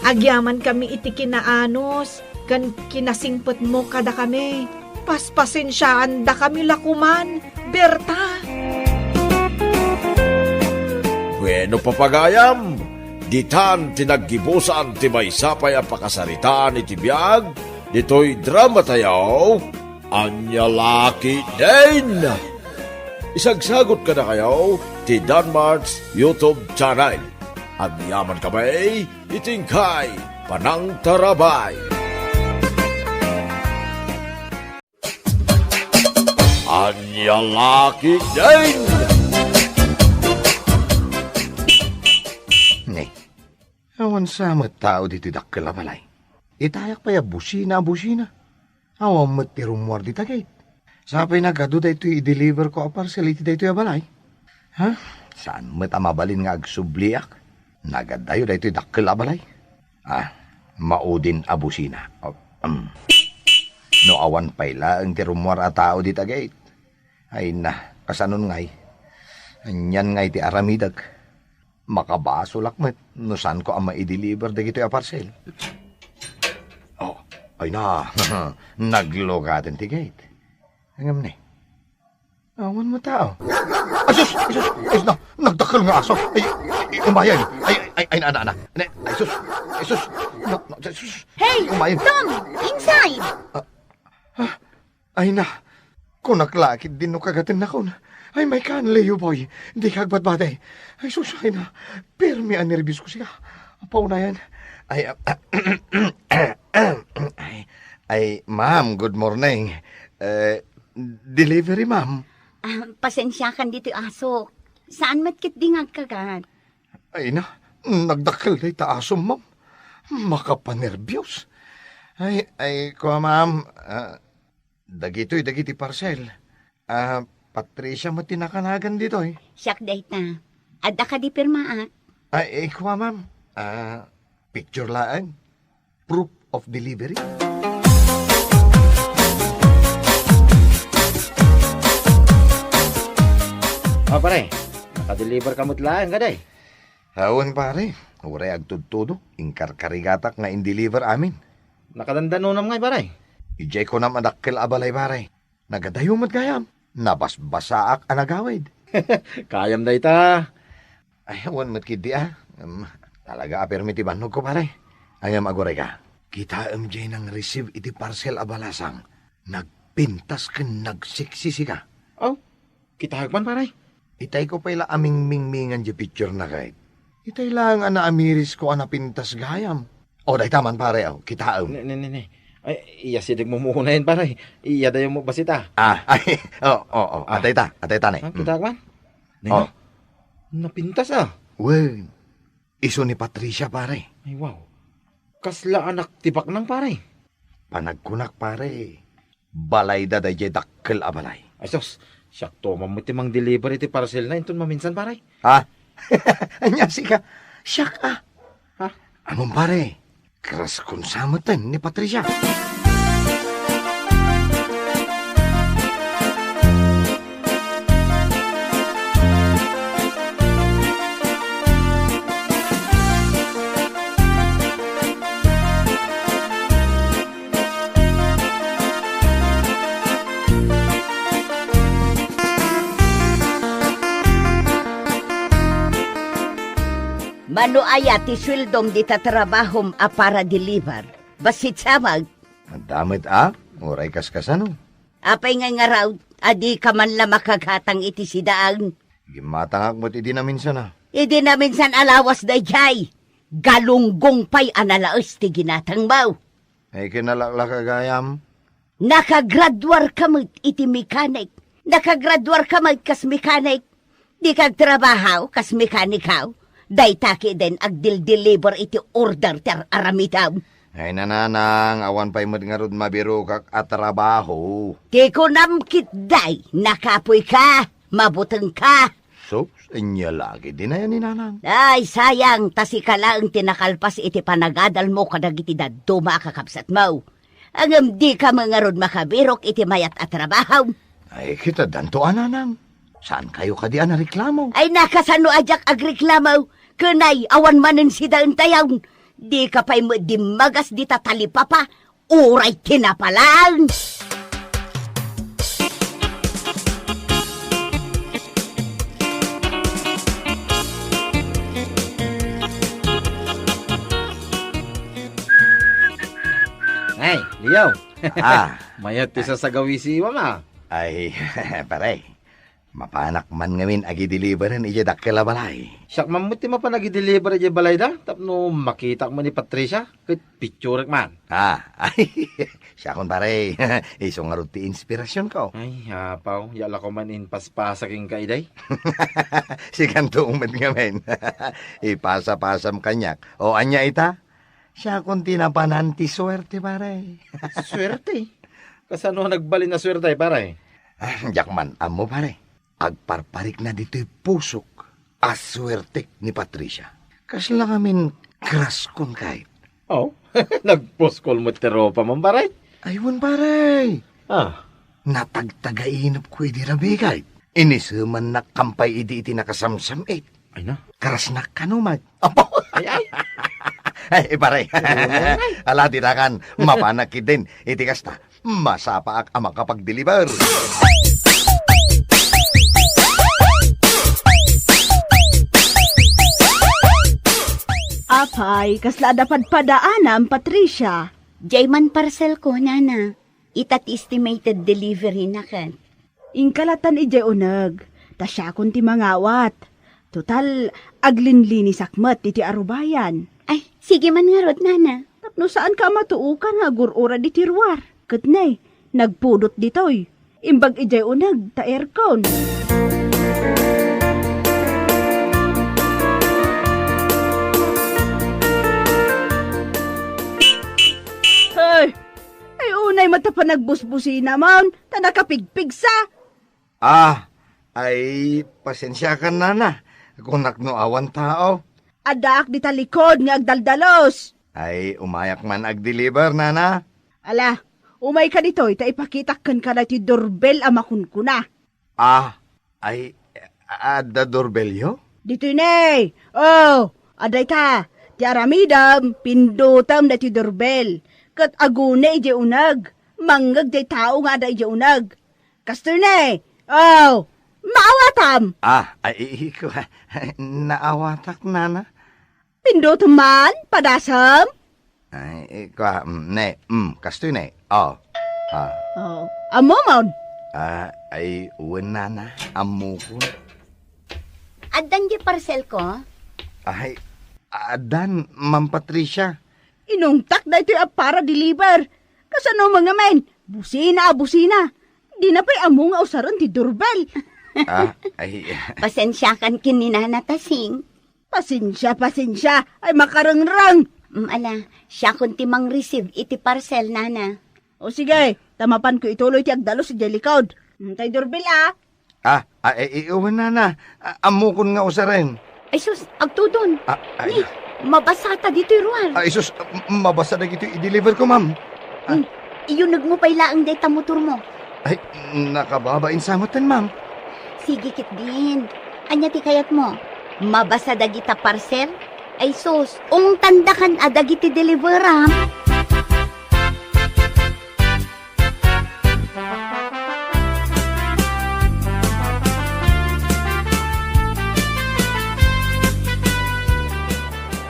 agyamankami iti kinaanus ken kinasingpetmo kadakami. Paspasensiaandakami la koman, Berta. Bueno, papagayam, ditan ti naggibusan ti maysa pay a pakasaritaan iti biag ditoy dramatayo. Ania la ketdin? Isagsagut kadakayo ti Danmart's YouTube channel. Agyamankami iti inkay panangtarabay. Ania la ketdin? Ne, awan sa met tao ditoy dakkel a balay. Itayak pay a busina a busina. Awan met ti rummuar dita gate. Sapay nga adu daytoy i-deliver ko a parcel iti daytoy a balay. Ha? Saan met a mabalin nga agsubliak? Nagadayo daytoy dakkel a balay. Ah, maudin a busina. Oh, um. No awan pay laeng ti rummuar a tao dita gate. Ay na, kasanon ngay? Anian ngay ti aramidek? Makabasolak met no saanko a maideliver dagitoy a parcel. Oh, ay na, naglugaten ti gate. Ngem ne, awan met tao. Ay, sus! Ay, sus! Ay, sus! Na, nagdakkel nga aso! Ay, ay, ay, umayen! Ay, ay, ay, na, na, na. Ne, ay, sus! Ay, sus! Na, na, ay, sus! Hey, Umayen! Tom! Inside! Ah, ah, ay na! Kunak la ketdin no kagatennakon. Ay, maykan, Leo boy. Dika agbadbadey. Ay, sus, ay na. Permi a nerbios ko sika. Paunayan. Ay, ah, ay, ay, ma'am, good morning. Eh, delivery, ma'am. Ah, pasensiakan ditoy asok. Saan met ketdi nga agkagat? Ay na, nagdakkel dayta asom, ma'am. Makapanerbios. Ay, ay, kua, ma'am. Ah, dagitoy, dagiti parcel. Ah, Patricia met ti nakanagan ditoy. Siak dayta. Adda kadi pirmaak? Ay, eh, kua, ma'am. Ah, picture laeng. Proof of delivery. Ah, pare, nakadeliver ka met laeng kadi? Awan, pare. Uray agtudtudo, inkarkarigatak nga indeliver amin. Nakadandanonam ngay, pare? Idiay kunam a dakkel a balay, pare. Nagadayo met gayam. Nabasbasaak a nagawid. Kayam dayta. Ay, awan met ketdi, ah. Em, talaga a permi ti bannogko, pare. Ngem agurayka. Kitaem diay nang-receive iti parcel a balasang. Nagpintas ken nagsiksisika. Aw, kitaek man, pare. Itayko pay la a mingmingmingan diay picture na kayat. Itay laeng a naamirisko a napintas gayam. O, dayta man, pare, o, kitaem. Ne, ne, ne, ne. Ay, iya sideg mo munayen, pare. Iya dayo mo basita. Ah, ay, o, o, o. Ah. Atayta, atayta, ne. Ah, Mm. Kitaek man? Ne, Oh. no? Napintas, ah. Wen, isu ni Patricia, pare. Ay, wow. Kasla anak ti baknang, pare? Panagkunak, pare. Balayda daydiay dakkel a balay. Ay, sus, siak to man met ti mang-deliver iti parcelna inton maminsan, pare. Ha? Ania sika? Siak, ah. Ha? Ammom, pare, karaskon sa meten ni Patricia. Mano aya ti sueldom dita trabahom a para-deliver? Bassit sa met. Adda met a, uray kaskasano. Apay ngay ngarud a dika man la makagatang iti sidaen? Gimmatangak met idi naminsan a. Idi naminsan a lawas daydiay, galunggong pay a nalaes ti ginatangmo. Ay, kinalaklaka gayam. Nakagraduarka met iti mekanik. Nakagraduarka met kas mekanik. Dika agtrabaho kas mekaniko. Dayta ketdin agdildeliver iti order ti ar-aramidem. Ay, nanang, awan pay met ngarud mabirokak a trabaho. Ti kunam ketdi, nakapoyka, mabutengka. Sus, ania la ketdi nayan ni nanang? Ay, sayang, ta sika laeng ti nakalpas iti panagadalmo kadagiti dadduma a kakabsatmo. Ngem dika met ngarud makabirok iti mayat a trabaho. Ay, kitadanto a, nanang. Saankayo kadi a nareklamo? Ay, nakasano a diak agreklamo? Ken ay, awan manen sidaentayon. Dika pay met dimmagas dita talipapa, uray tinapa laeng. Ay, Leo. Ah. Mayat ti sasagawisiwam, a. Ay, pare, mapanak man ngamin agideliveran idiay dakkel a balay. Siak man met ti mapan agideliver idiay balayda tapno makitak man ni Patricia ket picturek man. Ah, ay, siakon, pare. Isu ngarud ti inspirasionko. Ay, apaw, ya la ko man inpaspasa kenka idiay. Sikanto met ngamin. Ipasapasam kaniak. O, ania ita? Siakon ti napanan ti suerte, pare. Suerte? Kasano a nagbalin a suerte, pare? Ah, diak man ammo, pare. Agparparikna ditoy pusok a suertek ni Patricia. Kasla ngamin crush kon kayat. Oh, nagpuskol met ti rupam, pare? Ay, wen, pare. Ah. Natagtagainepko idi rabii kayat. Inisemannak kampay idi iti nakasamsam-it. Ay na. Crushnak kano met. Apo. Ay, ay. Ay, pare. Ay, ay. Ala, ditakan. Mapanak ketdin. Iti kasta, masapaak a makapagdeliver. Apay, kasla adda padpadaanam, Patricia? Diay man parcelko, nana. Ita ti estimated delivery na ket. Inka latan idiay uneg, ta siakon ti mangawat. Total, aglinlinisak met iti arubayan. Ay, sige man ngarud, nana. Tapno saanka a matuokan nga agur-urad iti ruar. Ket ne, nagpudot ditoy. Imbag idiay uneg ta aircon. Hey! Ay, unay met a panagbusbusinamon, ta nakapigpigsa. Ah, ay, pasensiakan, nana. Kunak no awan tao. Addaak dita likod nga agdaldalos. Ay, umayak man agdeliver, nana. Ala, umayka ditoy ta ipakitak kenka daytoy durbel a makunkuna. Ah, ay, adda durbelyo? Ditoy ne. Oh, adda ita. Ti aramidem, pindutem daytoy durbel. Ket agune idiay uneg. Mangngeg diay tao nga adda idiay uneg. Kastoy ne. Oh, maawatam. Ah, ay, i-, iko, naawatak, nana. Pindutem man, padasem. Ay, iko, mm, ne, mm, kastoy ne. Oh. Ah. Oh, ammomon. Ah, ay, wen, nana, ammokon. Addan diay parcel ko? Ay, addan, Ma'am Patricia. Inungtak daytoy a para deliver. Kasano man ngamin? Busina a busina. Dina pay ammo nga usaren ti durbel. Ah, ay. Pasensiakan ken ni Nana Tasing. Pasensia, pasensia. Ay, makarengreng. Mm, ala, siakon ti mang-receive iti parcel, nana. O sige, ta mapanko ituloy ti agdalus idiay likod. Mm, tay durbel, ah. Ah, ah, eh, eh, wen, nana. Ah, ammokon nga usaren. Ay sus, agtudon. Ah, ay. Ni, mabasata ditoy ruar. Ay sus, m-, mabasa dagitoy i-deliver ko, ma'am. Ah. Hmm, iyunegmo pay laeng dayta motormo. Ay, nakababain sa metten, ma'am. Sige ketdin. Ania ti kayatmo? Mabasa dagita parcel? Ay sus, ungtandakan a dagiti deliveram.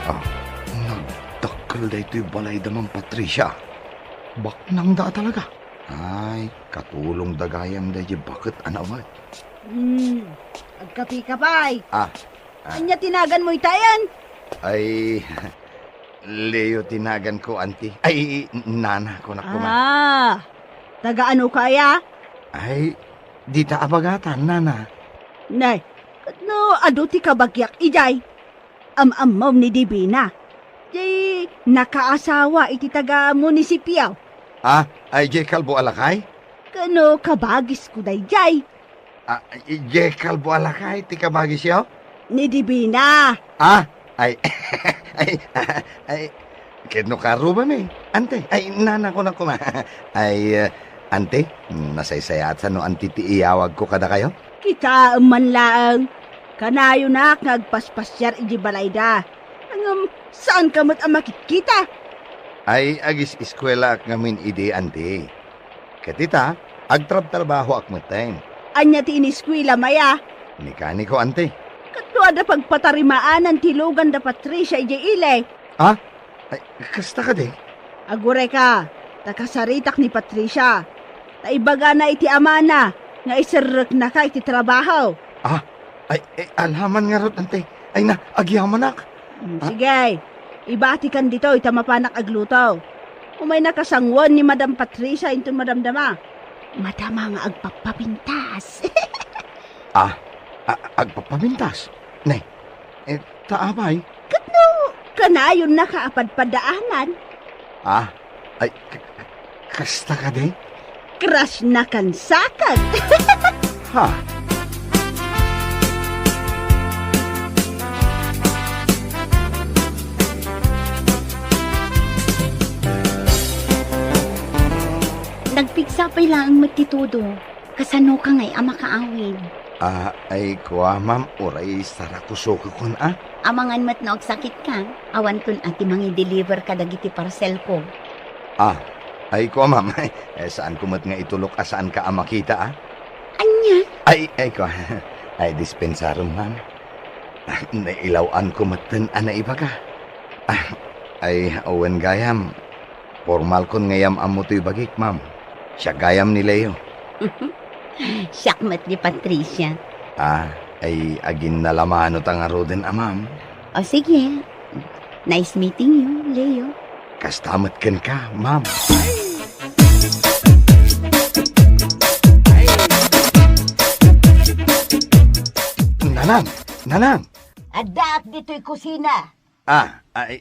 Ah, nagdakkel daytoy balayda, Ma'am Patricia. Baknangda a talaga. Ay, katulongda gayam daydiay baket a naawat. Hmm, agkapika pay. Ah, ah. Ania ti naganmo itayen? Ay, Leo ti naganko, anti. Ay, nana, kunak koma. Ah, taga-anoka aya? Ay, dita abagatan, nana. Nay, ket no adu ti kabagiak idiay? Am-ammom ni Divina. Diay nakaasawa iti taga-munisipio. Ah, ay, diay kalbo a lakay? Ket no kabagisko daydiay? Ah, idiay kalbo a lakay ti kabagisyo? Ni Divina. Ah, ay, ay, ah, ay, ket no karubami, anti, ay, nana, kunak koma. Ay, eh, anti, nasaysayaat sa no anti ti iyawagko kadakayo? Kitaem man laeng, kanayonak nga agpaspasiar idiay balayda. Ngem, saanka met a makitkita? Ay, agis-eskuelaak ngamin idi, anti. Ket ita, agtrabtrabahoak metten. Ania ti iniskuelam aya? Mekaniko, anti. Ket no adda pagpatarimaanan ti lugan da Patricia idiay ili? Ah? Ay, kasta kadi? Agurayka, ta kasaritak ni Patricia. Ta ibagana iti amana nga iserreknaka iti trabaho. Ah? Ay, ay, alaman ngarud, anti. Ay na, agyamanak. Mm, ah, sige. Ibatikan ditoy ta mapanak agluto. Umaynaka sangoen ni Madam Patricia inton madamdama. Madama nga agpapapintas. Ah, a-, agpapapintas? Ne, eh, ta apay? Ket no, kanayonnaka a padpadaanan. Ah, ay, k-, k-, kasta kadi? Crush na kan sakag. Ha? Nagpigsa pay laeng met ti todo. Kasanoka ngay a makaawid? Ah, ay, kua, ma'am, uray sarakusokekon, a. Amangan met no agsakitka, awanton a ti mangi-deliver kadagiti parcelko. Ah, ay, kua, ma'am, eh, saanko met nga itulok a saanka a makita, a. Ania? Ay, ay, kua, ay, dispensarem, ma'am. Nailaw-anko metten a naibaga. Ah, ay, wen gayam, Pormalkon nga yam-ammo toy bagik, ma'am. Siak gayam ni Leo. Siak met ni Patricia. Ah, ay aginnalamano ta ngaruden a ma'am. O sige. Nice meeting you, Leo. Kasta met kenka, ma'am. Nanang! Nanang! Addaak ditoy kusina. Ah, ay,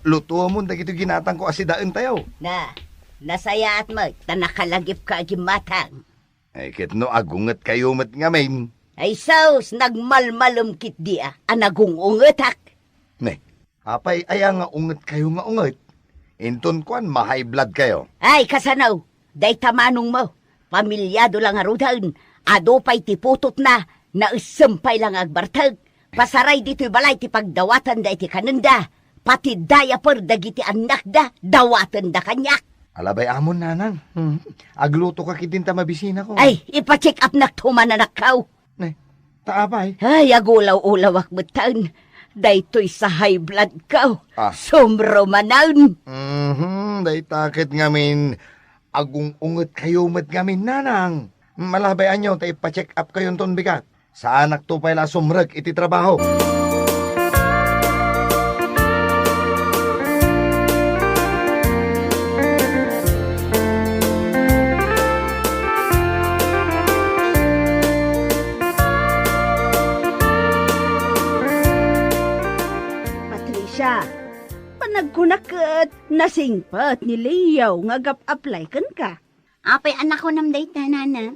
lutuamon dagitoy ginatangko a sidaentayo. Na, nasayaat met ta nakalagipka a gimmatang. Ay, ket no agungetkayo met ngamin. Ay sus, nagmalmalem ketdi a, a nagung-ungetak. Ne, apay aya nga ungetkayo nga unget? Inton kuan, ma-high blood kayo. Ay, kasano? Dayta manongmo. Pamilyado la ngaruden. Adu pay ti putotna. Naessem pay la nga agbartek. Pasaray ditoy balay ti pagdawatenda iti kanenda. Pati diaper dagiti annakda, dawatenda kaniak. Alabay amon, nanang. Hmm. Aglutoka ketdin ta mabisinako. Ay, ipa-check upnak tuman, anakko. Ne, ta apay? Ay, agulaw-ulawak metten. Daytoy sa high bloodko. Ah. Sumrumanen. Mhm, dayta ket ngamin, agung-ungetkayo met ngamin, nanang. Malabay aniaw ta ipa-check upkayo inton bigat. Saanakto pay la a sumrek iti trabaho. Patricia, panagkunak ket nasingpet ni Leo nga agap-apply kenka. Apay a nakunam dayta, nana?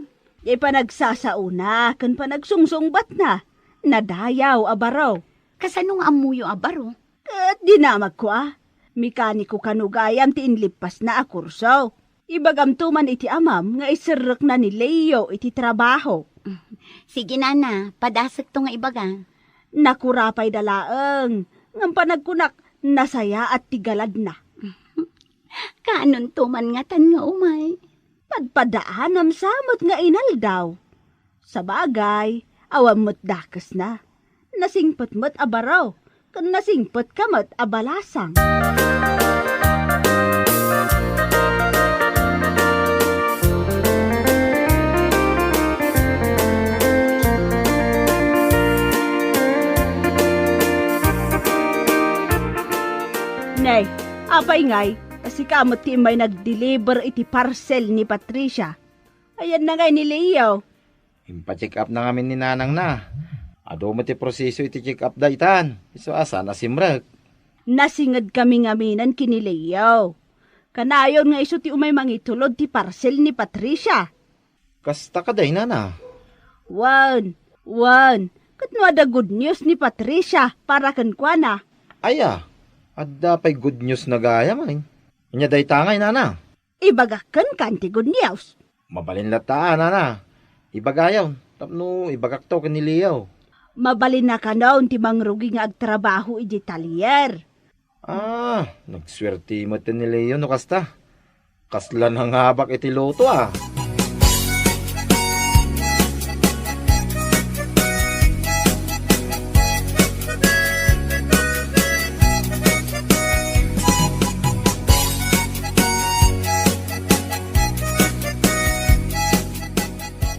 Ti panagsasaona ken panagsungsungbatna, nadayaw a baro. Kasano nga ammoyo a baro? Ket dinamagko a, mekaniko kano gayam ti inlippasna a kurso. Ibagamto man iti amam nga iserrekna ni Leo iti trabaho. Sige, nana, padasekto nga ibaga. Nakura pay da laeng, ngem panagkunak, nasayaat ti galadna. Kaanonto man ngatan nga umay? Padpadaanam sa met nga inaldaw. Sabagay, awan met dakesna. Nasingpet met a baro, ken nasingpetka met a balasang. Nay, apay ngay, ta sika met ti immay nag-deliver iti parcel ni Patricia. Ayanna ngay ni Leo? Impa-check up na ngamin ni nanangna. Adu met ti proseso iti check up da itan. Isu a saan a simrek. Nasingedkami ngaminen ken ni Leo. Kanayon nga isu ti umay mangitulod ti parcel ni Patricia. Kasta kadi, nana? Wen, wen. Ket no adda good news ni Patricia para kenkuana? Aya, adda pay good news na gayam, ay. Ania dayta ngay, nana? Ibagak kenka ti good news. Mabalin latta, nana. Ibagayon, tapno ibagakto ken ni Leo. Mabalin a kanon ti mangrugi nga agtrabaho idiay talyer. Ah, nagsuerte met ni Leo no kasta. Kasla nangabak iti loto, ah.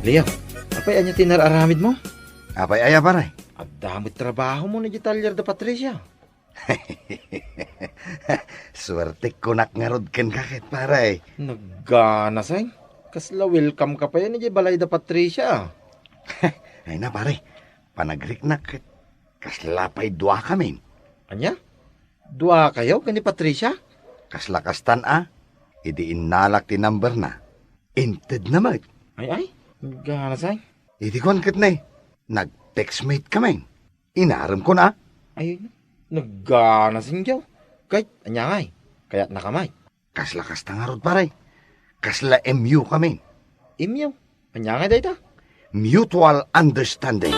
Leo, apay ania ti nar-aramidmo? Apay aya, pare? Adda met trabaho mo na di talyer da Patricia. Suertek kunak ngarud kenka ket, pare. Nagganasay. Kasla welcome ka pay idiay balay da Patricia. Ay na, pare. Panagriknak ket kasla pay dua kamin. Ania? Dua kayo ken ni Patricia? Kasla kastan a, idi innalak ti number na, intedna met. Ay, ay, nagganasay. Idi kuan ket ne, nag-textmate kamin. Inarem ko na. Ay, nagganasingyo. Kay, anya ngay? Kayat na kamay. Kasla kasta ngarud, pare. Kasla M U kamin. M U? Anya ngay dayta? Mutual understanding.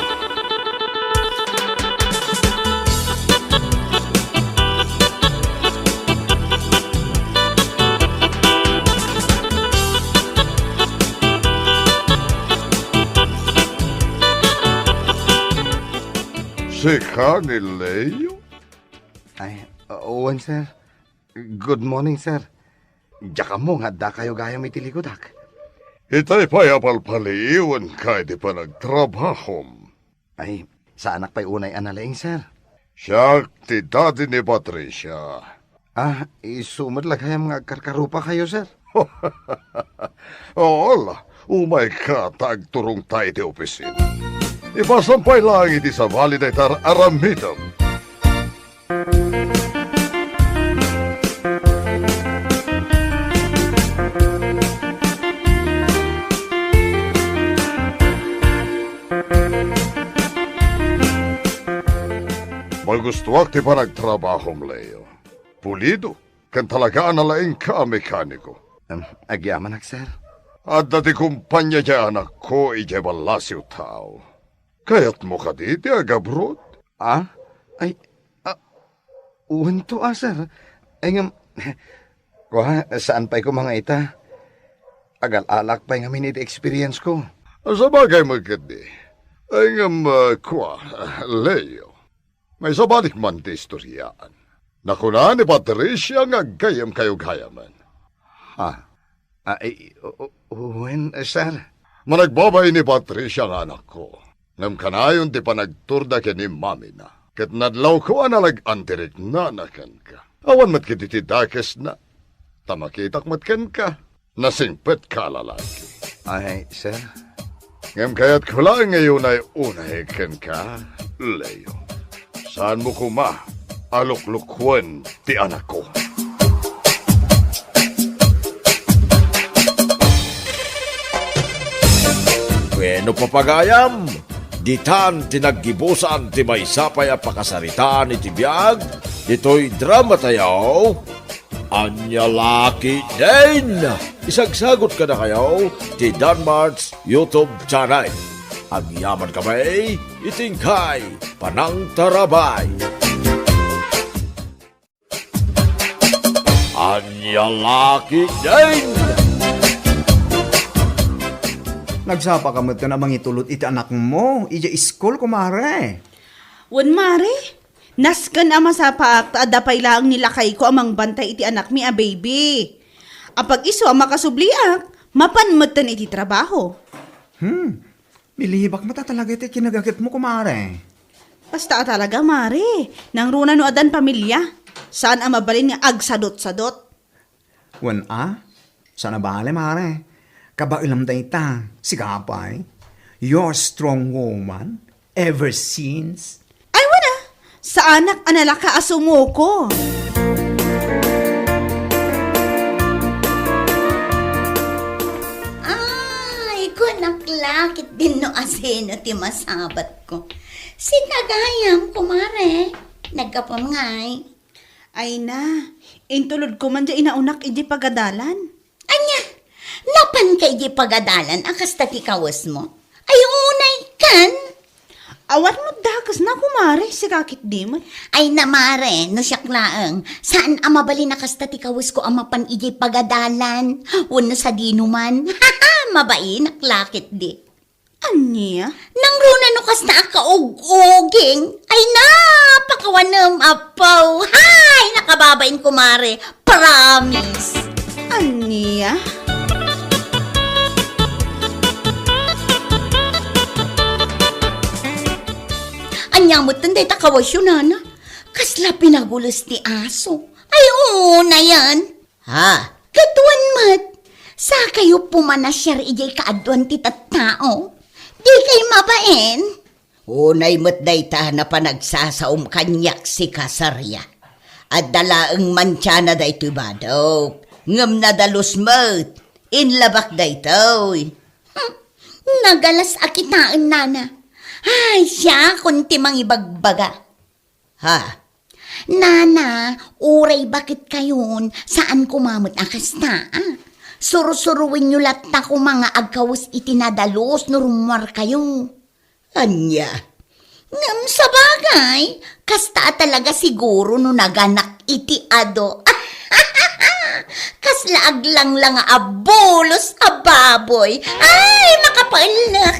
Sika ni Leo? Ay, wen, sir. Good morning, sir. Diak ammo nga adda kayo gayam iti likudak. Itay pay a palpaliiwenka iti panagtrabahom. Ay, saanak pay unay a nalaing, sir. Siak ti daddy ni Patricia. Ah, isu met la gayam nga agkarkarupakayo, sir? Oo la, umayka ta agturongta iti opisina. Ipasam pay laeng iti sabali dayta ar-aramidem. Magustuak ti panagtrabahom, Leo. Pulido, ken talaga a nalaingka a mekaniko. Em, agyamanak, sir. Adda ti kumpania ti anakko idiay ballasiw tao. Kayatmo kadi ti agabroad? Ah? Ay, ah, uwanto, ah, sir. Ay, ngem, kua, saan pay koma nga ita? Agal-alak pay ngamin iti experience ko. Sabagay met ketdi. Ay, ngem, ah, kua, Leo. Maisabalik man ti istoriaan. Nakuna ni Patricia nga aggayyemkayo gayamen. Ha? Ah, eh, o-, o-, wen, eh, sir. Managbabain ni Patricia nga anakko. Ngem kanayon ti panagturda ken ni mamina. Ket nadlawko a nalag-an ti riknana kenka. Awan met ketdi ti dakesna. Ta makitak met kenka. Nasingpetka a lalaki. Ay, sir. Ngem kayatko laeng nga iunay-unay kenka, Leo. Saanmo koma a luklukuen ti anakko. Wenno, papagayam, ditan ti naggibusan ti maysa pay a pakasaritaan iti biag ditoy drama tayo. Ania la ketdin? Isagsagut kadakayo ti Danmart's YouTube channel. Agyaman kami iti inkay panangtarabay. Ania la ketdin? Nagsapa ka met a mangitulod iti anakmo idiay iskul, kumare. Wen, mare. Nasken a masapaak ta adda pay laeng ni lakayko a mangbantay iti anakmi a baby. Apag-isu a makasubliak, mapan metten iti trabaho. Hmm, milibak met a talaga iti kinagaketmo, kumare. Kasta a talaga, mare. Nangruna no addan pamilia. Saan a mabalin nga agsadot-sadot. Wen a, saan a bale, mare. Kabaelam dayta, sika pay. You're a strong woman ever since. Ay, wen a, saanak a nalaka a sumuko. Ay, kunak la ketdin no asino ti masabatko. Sika gayam, kumare. Naggapuam ngay. Ay na, intulodko man diay inaonak idiay pagadalan. Ania, napanka idiay pagadalan a kasta ti kawesmo? Ay, unay kan? Awan met dakesna, kumare, sika ketdi met. Ay na, mare, no siak laeng, saan a mabalin a kasta ti kawesko a mapan idiay pagadalan? Wenno sadino man? Mabainak la ketdi. Ania? Nangruna no kasta a kaug-uging? Ay na, pakawanem, apo. Hay, nakababain, kumare. Promise. Ania? Ania metten dayta kawasyo, nana? Kasla pinagules ti aso. Ay, unayen. Ha? Ket wen met, sakayo pumanasiar idiay kaaduan ti tattao. Dikay mabain. Unay met dayta napan agsasaom kaniak, sika Saria. Adda laeng mantiana daytoy badok, ngem nadalus met. Inlabak daytoy. Hmm, nagalas a kitaen, nana. Ay, siakon ti mangibagbaga. Ha? Nana, uray baketkayon, saan koma met a kasta, a? Sursuruenyo latta koma nga agkawes iti nadalus no rummuarkayo. Ania? Ngem sabagay, kasta a talaga siguro no naganak iti adu. Kasla aglanglang a bulos a baboy. Ay, makapaellek.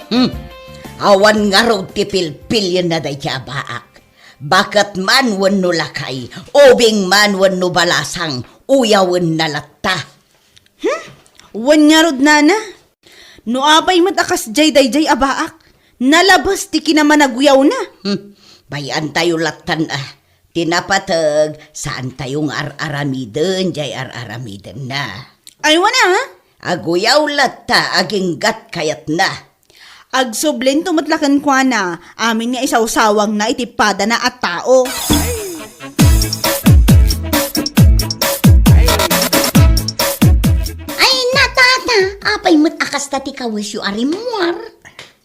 Hmm. Awan ngarud ti pilpilienna dayta a baak. Baket man wenno lakay, ubing man wenno balasang, uyawenna latta. Hmm? Wen ngarud, nana? No apay met a kasdiay daydiay a baak, nalabes ti kinamanaguyawna. Hmm, bay-antayo lattan a. Ti napateg, saantayo nga ar-aramiden diay ar-aramidenna. Ay, wana, ha? Aguyaw latta aginggat kayatna. Agsublinto met la kenkuana, amin nga isawsawangna iti padana a tao. Ay, natata, apay met a kasta ti kawesyo a rimmuar?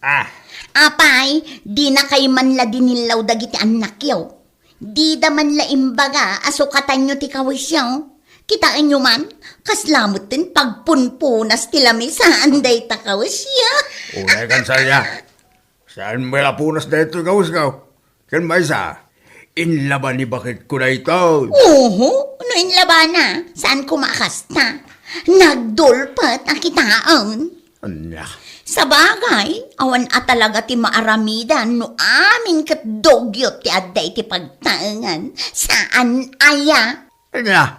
Ah. Apay, dinakay man la dinillaw dagiti annakyo. Dida man la imbaga a sukatanyo ti kawesyo. Kitaenyo man, kasla metten pagpunpunas ti lamisaan dayta kawesyo. Unay kan saria. Saan met a punas daytoy kawesyo? Ken maysa, inlaba ni baketko daytoy. Oho, no inlabana, saan koma a kasta? Nagdulpet a kitaen. Ania? Sabagay, awan a talaga ti maaramidan no amin ket dugyot ti adda iti pagtaengan. Saan aya? Ania?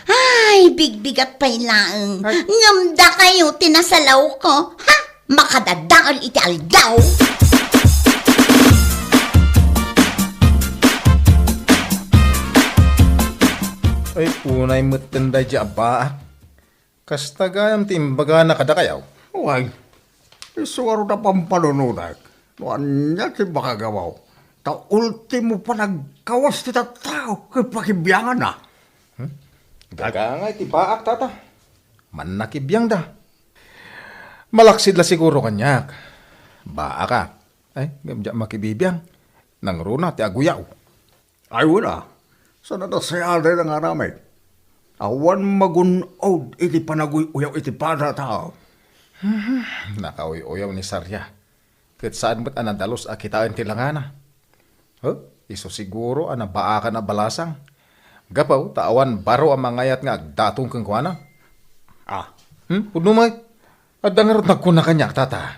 Ay, bigbigat pay laeng. Ay. Ngem dakayo ti nasalawko. Ha? Makadadael iti aldaw. Ay, unay metten daydi a baak. Kasta gayam ti imbagana kadakayo? Wen, isu ngarud a pampanunotek no ania ti makagawaw, ta ultimo panagkawas ti tattao ket pakibianganna. Hmm? Daga ngay ti baak, tata. Mannakibiangda. Malaksid la siguro kaniak. Baaka. Ay, ngem diak makibibiang. Nangruna ti aguyaw. Ay, wen a, saan a nasayaat dayta nga aramid. Awan magun-od iti panaguy-uyaw iti pada a tao. Nakauy-uyaw ni Saria. Ket saan met a nadalus a kitaen ti langana. Huh? Isu siguro a nabaakan a balasang. Gapu ta awan baro a mangayat nga agdaton kenkuana. Ah. Hmm? Pudno met. Adda ngarud nagkuna kaniak, tata.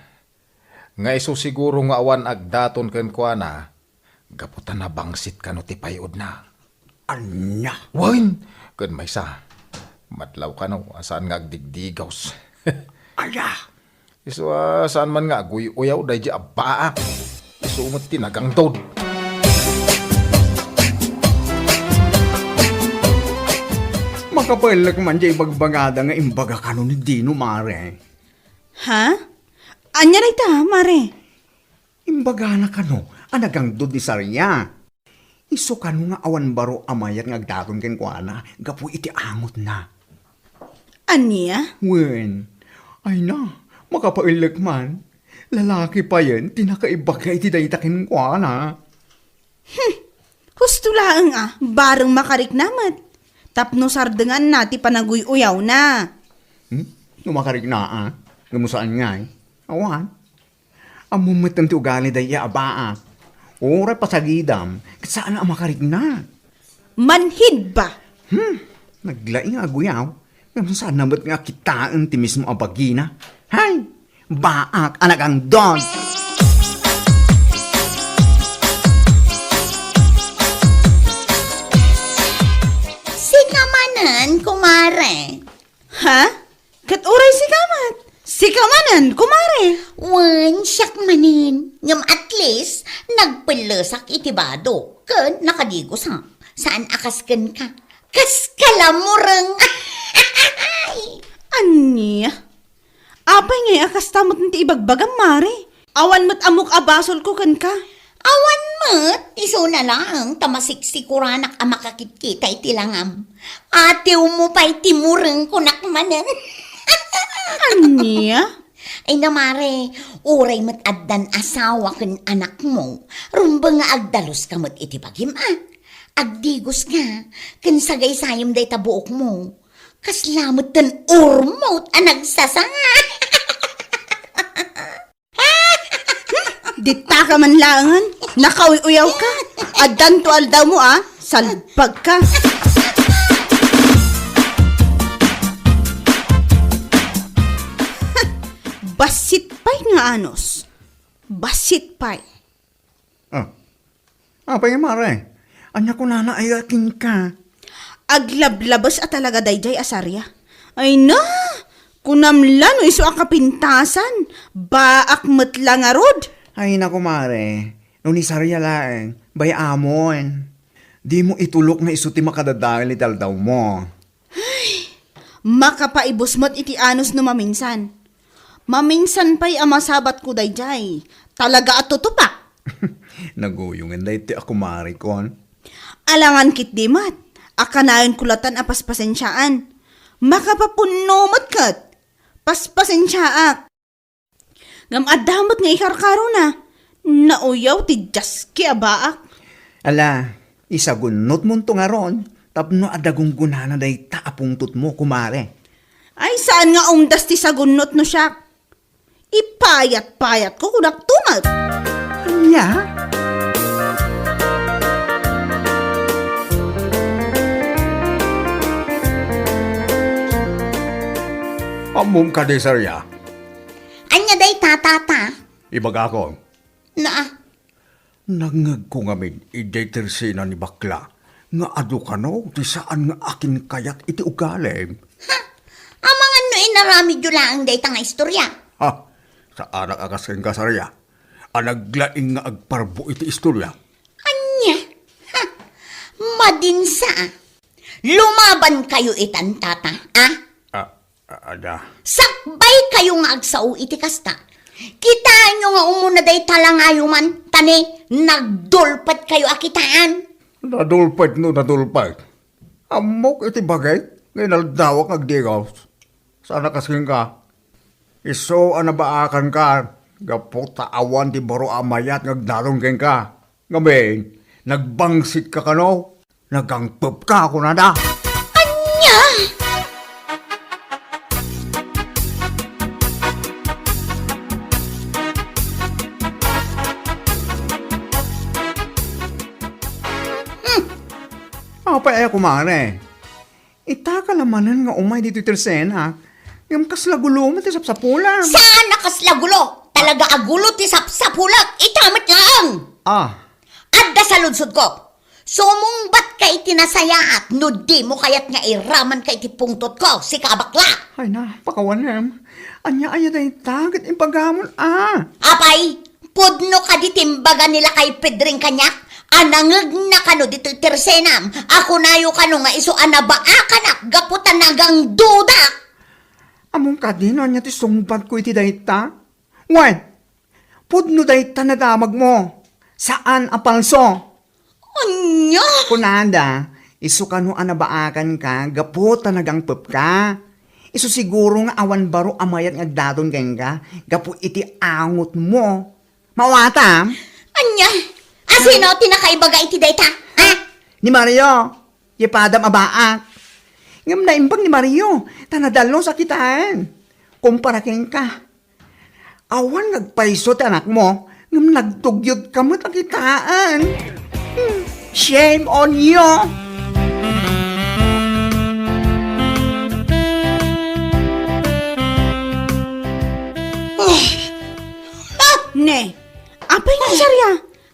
Nga isu siguro nga awan agdaton kenkuana, gapu ta nabangsit kano ti pay-odna. Ania? Wen, ken maysa, madlaw kano a saan nga agdigdigos. Aya? Isu a saan man nga aguy-uyaw daydi a baak. Isu met ti nagangdod. Makapaellek man diay ibagbagada nga imbaga kano ni Dino, mare. Ha? Ania dayta, mare? Imbagana kano a nagangdod ni Saria. Isu kano nga awan baro a mayat nga agdaton kenkuana gapu iti angotna. Ania? Wen, ay na, makapaellek man. Lalaki payen ti nakaibaga iti dayta kenkuana. Hmm, husto laeng a, bareng makarikna met. Tapno sardenganna ti panaguy-uyawna. Hmm? No makarikna a, ngem no saan ngay? Awan. Ammom metten ti ugali dayta a baak. Uray pasagidam, ket saan a makarikna. Manhid ba? Hmm, naglaing a aguyaw. Ngem saanna met nga kitaen ti mismo a bagina. Hay! Baak a nagangdod! Sika manen, kumare. Ha? Ket uray sika met? Sika manen, kumare? Wen, siak manen. Ngem at least, nagpellesak iti bado. Ken nakadigosak. Saan a kas kenka. Kas kalamureng. Ania? Apay ngay a kasta met ti ibagbagam, mare? Awan met ammok a basolko kenka. Awan met, isuna laeng ta masiksikuranak a makakitkita iti langam. Atiwmo pay ti mureng, kunak manen. Ania? Ay na, mare, uray met addan asawa ken anakmo, rumbeng nga agdaluska met iti bagim a. Agdigoska, ken sagaysayem dayta buokmo. Kasla metten urmot a nagsasanga. Ditaka man laengen, nakauy-uyawka. Addanto aldawmo a, salbagka. Bassit pay nga anus. Bassit pay. Ah. Apay, mare? Ania kunana aya kenka? Aglablabes a talaga daydiay a saria. Ay na! Kunam la no isu a kapintasan, baak met la ngarud. Ay nako, mare, no ni saria laeng, bay-amon. Dimo itulok nga isu ti makadadael iti aldawmo. Makapaibus met iti anus no maminsan. Maminsan pay a masabatko daydiay, talaga a tutupak. Naguyongen daytoy a kumarekon. Alangan ketdi met, a kanayonko latan a paspasensiaan. Makapapunno met ket. Paspasensiaak. Ngem adda met nga ikarkarona. Nauyaw ti diaski a baak. Ala, isagunnotmonto ngarud tapno adda gunggonana dayta a pungtotmo, kumare. Ay, saan nga umdas ti sagunnot no siak? Ipayat-payatko, kunakto met. Ania? Ammom kadi, Saria? Ania dayta, tata? Ibagakon. Naa. Nangngegko ngamin idiay tersena ni bakla nga adu kano ti saan nga akinkayat iti ugalim. Ha? Amangan no inaramidyo laeng dayta nga istorya? Ha? Saanak a kas kenka, Saria, a naglaing nga agparbo iti istorya? Ania? Ha? Madinsa, a. Lumaban kayo itan, tata, a? Ah, ah, ada. Sakbay kayo nga agsao iti kasta. Kitaenyo nga umuna dayta langayo man, ta ni, nagdulpet kayo a kitaan. Nadulpet no nadulpet. Ammok iti bagik nga inaldawak nga agdigos. Saan a kas kenka? Isu a nabaakanka, gapu ta awan ti baro a mayat nga agdaton kenka. Ngamin, nagbangsitka kano? Nagangpepka, kunada. Ania? Hmm. Apay aya, kumare? Itaka la manen nga umay ditoy tersena, ngem kasla gulo met ti sapsapulam. Saan a kasla gulo? Talaga a gulo ti sapsapulak. Ita met laeng. Ah. Adda saludsodko. Sumungbatka iti nasayaat no dimo kayat nga iramanka iti pungtotko, sika a bakla. Ay na, pakawanem. Ania aya dayta ket ibagamon a? Apay, pudno kadi ti imbaga ni Lakay Pedring kaniak a nangngegna kano ditoy tersenam a kunayo kano nga isu a nabaakanak gapu ta nagangdudak? Ammom kadi no ania ti sungbatko iti dayta? Wen, pudno dayta nadamagmo. Saan a palso. Ania? Kunada, isu kano a nabaakanka gapu ta nagangpepka. Isu siguro nga awan baro a mayat nga agdaton kenka gapu iti angotmo. Maawatam? Ania? A sino ti nakaibaga iti dayta? Ha? Ni Mario, ti padam a baak. Ngem naimbag ni Mario, ta nadalus a kitaen. Kumpara kenka. Awan nga agpayso ti anakmo, ngem nagtugyodka met a kitaen. Hmm, shame on you! Ah! Ah! Ne, apay nga, Saria?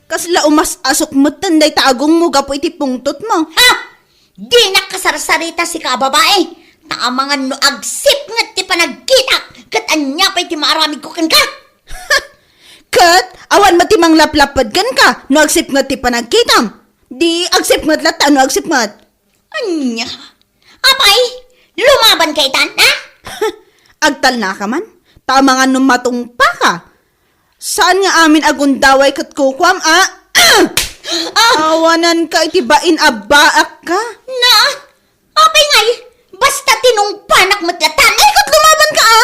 Kasla umas-asok metten dayta agongmo gapu iti pungtotmo. Ha? Dinak kasarsarita, sika a babai, ta amangan no agsipnget ti panagkitak, ket ania pay ti maaramidko kenka? Ket awan met ti manglaplapped kenka no agsipnget ti panagkitam. Di agsipnget latta no agsipnget. Ania? Apay, lumabanka itan, ha? Agtalnaka man, ta amangan no matungpaka. Saan nga amin a gundaway ket kukuam, a? Ah! Awananka iti bain a baakka. Na? Apay ngay, basta tinungpanak met latta. Ay, ket lumabanka, a?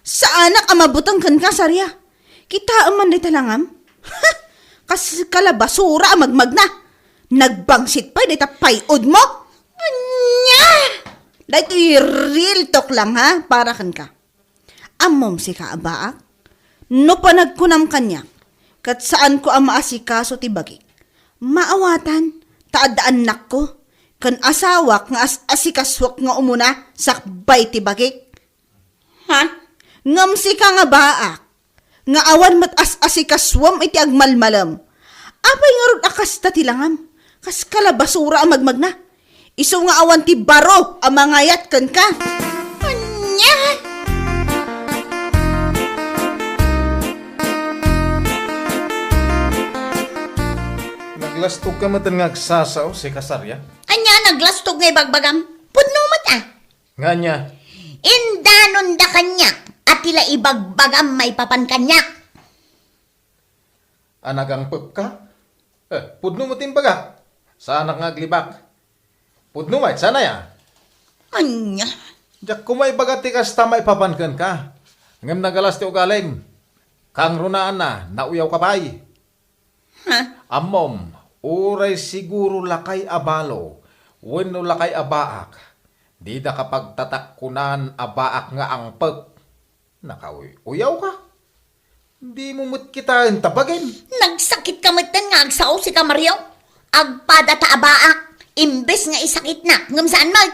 Saanak a mabutang kenka, Saria. Kitaem man dayta langam? Kas kalabasura a magmagna. Nagbangsit pay dayta pay-odmo. Ania? Daytoy real talk lang, ha, para kenka. Ammom, sika a baak, no panagkunam kaniak, ket saanko a maasikaso ti bagik. Maawatan, ta adda annakko, ken asawak nga as-asikasuak nga umuna sakbay ti bagik. Ha? Ngem sika nga baak, nga awan met as-asikasuem iti agmalmalem, Apay ngarud a kasta ti langam? Kas kalabasura a magmagna. Isu nga awan ti baro a mangayat kenka. Ania? Naglastog ka met nga agsasao, Sika Saria? Ania naglastog nga ibagbagam? Pudno met a. Nga ania? Indanonda kaniak a ti la ibagbagam maipapan kaniak. A nagangpepka? Eh, pudno met ti imbagak. Saanak nga aglibak. Pudno met, saan aya? Ania? Diak koma ibaga ti kasta maipapan kenka. Ngem nagalas ti ugalim. Kangrunaan a, nauyawka pay. Ha? Ammom, uray siguro lakay a balo, wenno lakay a baak, dida ka pagtatakkunan a baak nga angpep. Nakauy-uyawka? Dimo met kitaen ta bagim. Nagsakitka metten nga agsao, Sika Mario. Agpada ta a baak, imbes nga isakitnak, ngem saan met.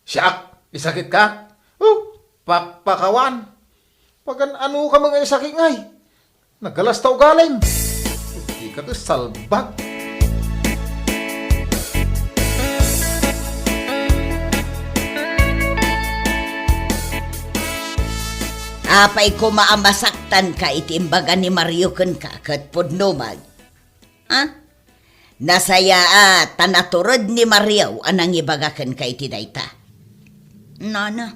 Siak, isakitka? Oh, pakpakawan. Pagan-ano ka nga isakit ngay? Nagalas ta ugalim. Dika ti salbag. Apay koma a masaktanka iti imbaga ni Mario kenka ket pudno met. Ha? Nasayaat ta natured ni Mario a nangibaga kenka iti dayta. Nana,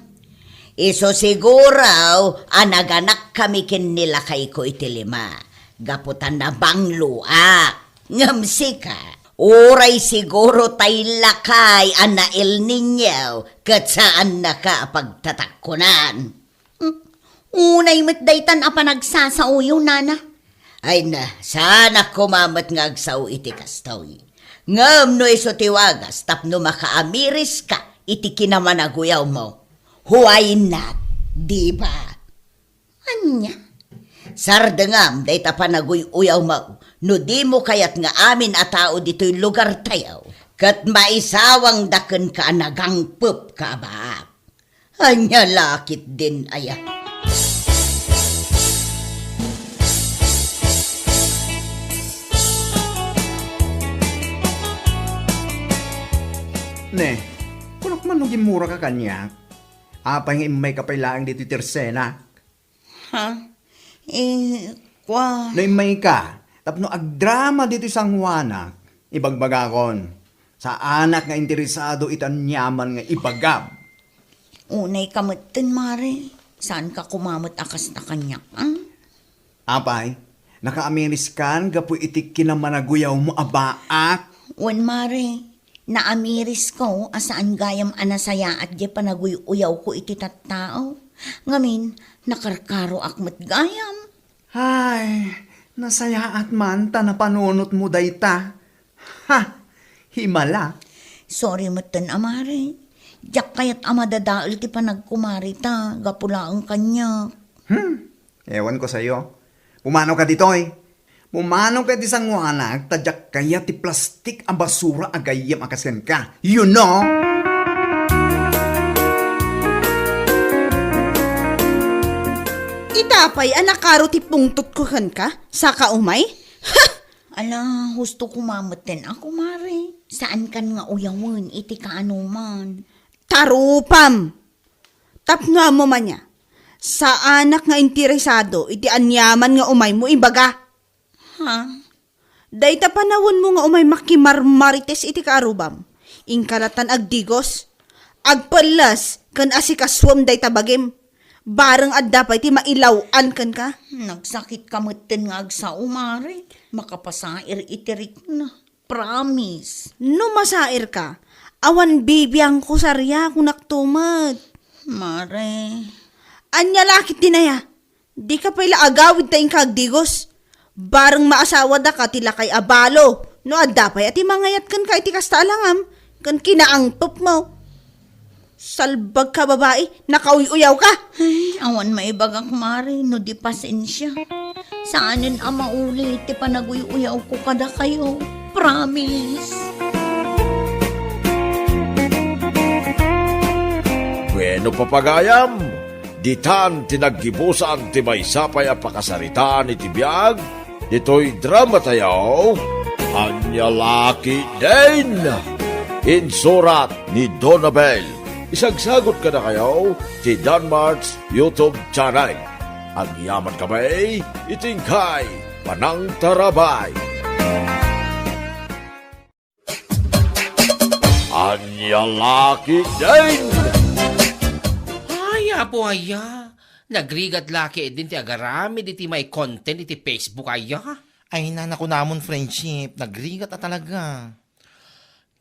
isu siguro a naganakkami ken ni lakayko iti lima, gapu ta nabangloak. Ngem sika, uray siguro tay lakay a na-El Niño ket saannaka a pagtatakkunan. Hmm, unay met daytan a panagsasaoyo, nana. Ay na, saanak koma met nga agsao iti kastoy. Ngem no isu ti wagas tapno makaamiriska iti kinamanaguyawmo, huaynak, di ba? Ania? Sardengam dayta panaguy-uyawmo no dimo kayat nga amin a tao ditoy lugartayo ket maisawangda kenka a nagangpepka a baak. Ania la ketdin aya? Ne, kunak man no gimmuraka kaniak. Apay nga immayka pay laeng ditoy tersenak? Ha? Eh, kua- No immayka, tapno agdrama ditoy sangoanak, ibagbagakon, saanak nga interesado iti aniaman nga ibagam. Unayka metten, Mare. Saanka koma met a kasta kaniak, a? Apay, nakaamiriskan gapu iti kinamanaguyawmo a baak? Wen, Mare. Naamirisko a saan gayam a nasayaat diay panaguy-uyawko iti tattao. Ngamin, nakarkaroak met gayam. Ay, nasayaat man ta napanunotmo dayta. Ha! Himala. Sorry metten a, Mare. Diak kayat a madadael ti panagkumarita gapu laeng kaniak. Hmm, ewan ko sayo. Pumano ka ditoy? Pumano ka iti sangoanak ta diak kayat ti plastik a basura a gayyem a kas kenka. You know? Ita pay a nakaro ti pungtotko kenka, saka umay? Ha! Ala, husto koma metten a, kumare. Saankan nga uyawen iti kaanoman. Tarupam! Tapno ammom ania, saanak nga interesado iti aniaman nga umaymo ibaga. Ha? Dayta panawenmo nga umay makimarmarites iti kaarubam, inka latan agdigos, agpelles ken asikasuem dayta bagim. Bareng adda pay ti mailaw-an kenka. Nagsakitka metten nga agsao, Mare. Makapasair iti rikna. Promise. No masairka, awan bibiangko saria, kunak tumet. Mare. Ania la ketdin aya? Dika pay la agawid ta inka agdigos. Bareng maasawadaka ti lakay a balo. No adda pay a ti mangayat kenka iti kasta a langam, ken kinaangpepmo. Salbagka, babai, nakauy-uyawka. Ay, awan maibagak, Mare, no di pasensia. Saanen a maulit ti panaguy-uyawko kadakayo. Promise. Bueno, papagayam, ditan ti naggibusan ti maysa pay a pakasaritaan iti biag ditoy drama tayo. Ania la ketdin! Insurat ni Donabel. Isagsagut kadakayo ti Danmart's YouTube channel. Agyaman kami iti inkay panangtarabay. Ania la ketdin! Ay, Apo aya, nagrigat la ketdin ti agaramid iti may content iti Facebook aya. Ay, nakunamon, friendship, nagrigat a talaga.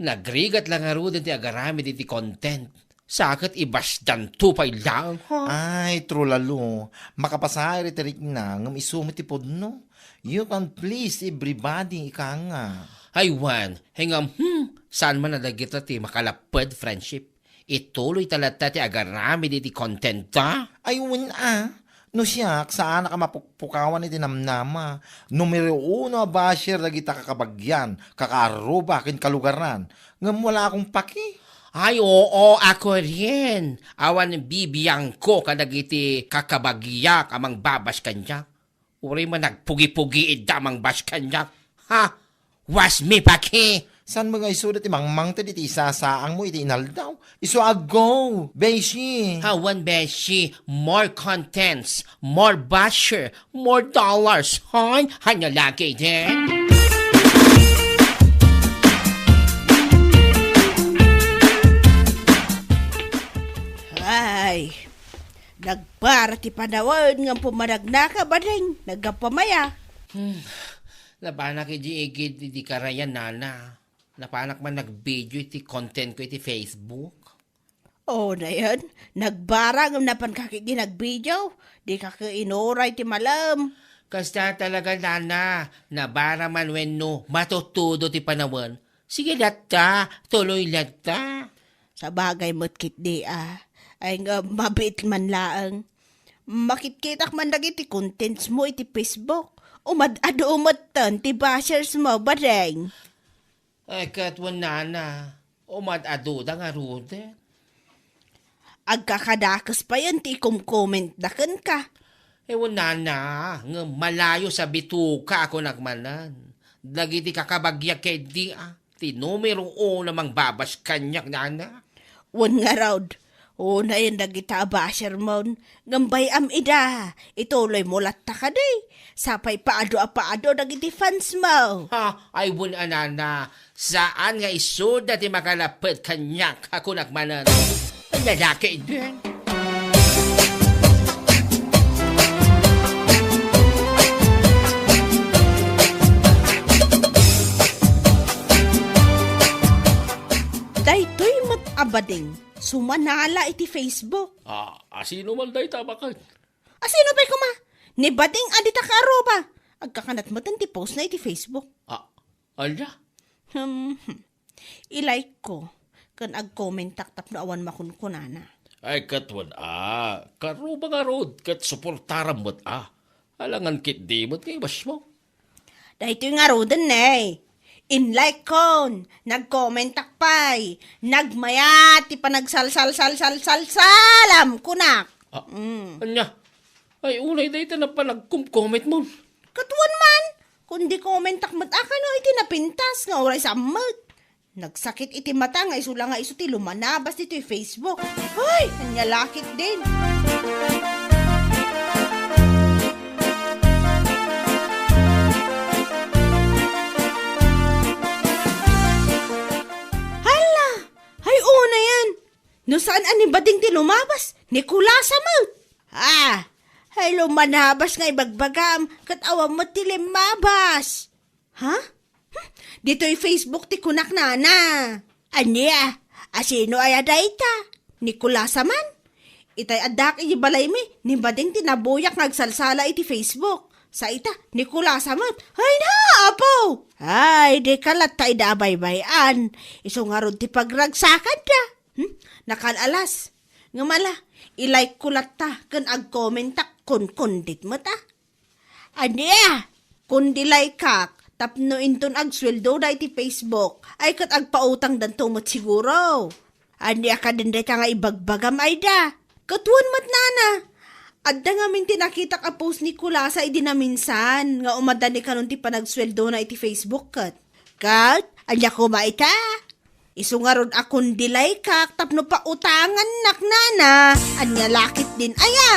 Nagrigat la ngaruden ti agaramid iti content. Sa ket ibasdanto pay laeng, ha? Ay, true, Lalo. Makapasair iti rikna, ngem isu met ti pudno. You can please everybody, ika nga. Ay, wen, ngem, hmm, saan man a dagita ti makalapped, friendship? Ituloy ta latta ti agaramid iti content ta? Ay, wen a. No siak, saanak a mapukpukawan iti namnama. Numero uno a basher dagita kakabagyan, kakaarruba ken kalugaran. Ngem wala akong paki. Ay, oo, ako rin. Awan bibiangko kadagiti kakabagyak a mangbabash kaniak. Uray man nagpugi-pugi idda a mangbash kaniak. Ha? Was mi paki! Saan mo nga isuda ti mangmangted iti isasaang mo iti inaldaw? Isu a go, beshi! Awan, beshi. More contents, more basher, more dollars. Hoy, ania la ketdin? Ay, nagbara ti panawen ngem pumanagnaka, Bading. Naggapu a maya. Hmm. Napanak idi igid iti karayan, nana. Napanak man nagvideo iti content ko iti Facebook. O, nayon, nagbara ngem napanka ketdi nagvideo. Dika ket inuray ti malem. Kasta talaga, nana. Nabara man wenno matutudo ti panawen. Sige latta, tuloy latta. Sabagay met ketdi a. Ay nga, mabiit man laeng. Makitkitak man dagiti contents mo iti Facebook. Umad-adu metten ti bashers mo, Bading. Ay, ket wen, nana, umad-aduda ngaruden. Agkakadakes payen ti ikomkomentda kenka. Eh, wen, nana, ngem malayo sa bituka a kunak manen. Dagiti kakabagyak ketdi a, ti numero uno a mangbabash kaniak, nana. Wen ngarud, unayen dagita a basher mon, ngem bay-am ida, ituloy mo latta kadi. Sapay paadu a paadu dagiti fans mo. Ha, ay wen a, nana, saan nga isuda ti makalapped kaniak a kunak manen. Ania la ketdin? Daytoy met a Bading, sumanala iti Facebook. Ah, asino man dayta, baket? Asino pay koma? Ni Bading a dita kaaruba. Agkakanat metten ti post na iti Facebook. Ah, ania? Hmm, hmm. I-like ko, ken agkomentak tapno awan makunkunana. Ay, ket wen a, kaaruba ngarud, ket suportaram met a. Alangan ketdi met nga ibashmo. Daytoy ngaruden ne. In-like kon, nagkomentak pay, nagmayat ti panagsalsalsalsalsalsalam kunak. Ah, Mm. Ania? Ay, unay dayta napan nagkom-comment mon. Ket wen man, kundi komentak met a kano iti napintas nga uray sammet. Nagsakit iti mata nga isu la nga isu ti lumanabas ditoy Facebook. Ay, ania la ketdin. Hala! Ay, unayen. No saan a ni Bading ti lumabas, ni Kulasa met. Ah, ay lumanabas nga ibagbagam, ket awan met ti limmabas. Ha? Hmm, ditoy Facebook ti kunak, nana. Ania? Asino aya dayta? Ni Kulasa man? Itay addak iti balaymi, ni Bading ti nabuyak nga agsalsala iti Facebook. Sa ita, ni Kulasa met. Ay na, apo! Ay, di ka latta ida a baybay-an. Isu ngarud ti pagragsakanda. Hmm? Nakal-alas. Ngem ala, i-like ko latta ken agkomentak kunkundit met a. Ania? Kundi like-ak tapno inton agsueldoda iti Facebook, ay ket agpautangdanto met siguro. Ania kadin dayta nga ibagbagam, Aida? Ket wen met, nana. Adda ngamin ti nakitak a post ni Kulasa idi naminsan nga umadda ni kanon ti panagsueldona iti Facebook ket. Ket, ania koma ita? Isu ngarud a kundilaykak tapno pautangannak nana, ania la ketdin aya?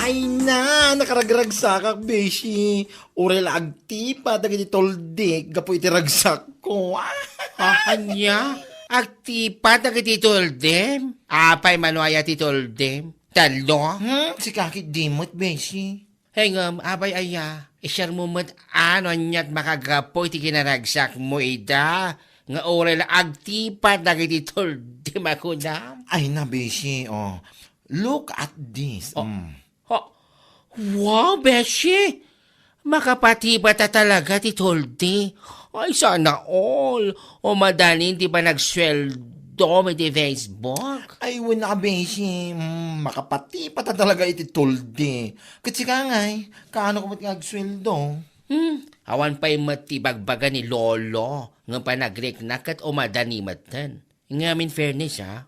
Ay na, nakaragragsakak, beshi. Uray la agtipat dagiti tuldik gapu iti ragsakko. Ah, ania? Agtipat dagiti tuldik? Apay mano aya ti tuldik? Tallo? Hmm, sika ketdi met, beshi. Hey, ngem, apay aya, i-share mo met no aniat makagapu iti kinaragsakmo ida, nga uray la agtipat dagiti tuldik a kunam? Ay na, beshi, oh. Look at this. Oh. Mm. Ha? Wow, beshi! Makapatibata talaga ti tuldik. Ay, sana all. O madanin ti panagsueldom iti Facebook. Ay, wen a, beshi. Mm, makapatibata talaga iti tuldik. Ket sika ngay, kaano ka met nga agsueldo? Hmm, awan pay met ti ibagbaga ni Lolo nga panagriknak ket umadani metten. Ngem in fairness, ha,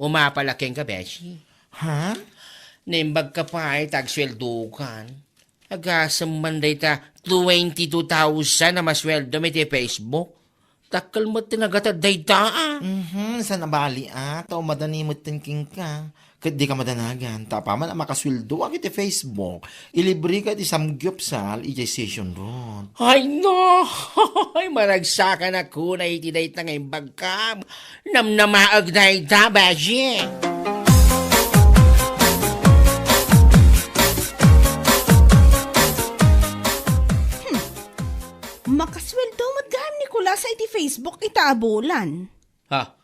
umapal a kenka, beshi. Ha? Naimbagka pay ta agsueldokan. Agasem man dayta twenty-two thousand a masueldom iti Facebook. Dakkel met ti nagatad dayta, ah. Mhm, saan a bali, ah, ta umadani metten kenka. Ket dika madanagan, ta apaman a makasueldoak iti Facebook, ilibreka iti samgyupsal idiay Session Road. Ay, no! Ay, maragsakanak unay iti dayta nga imbagkam. Namnamaek dayta, beshi! Hmm. Makasueldo met gayam ni Kulasa iti Facebook ita a bulan. Ha?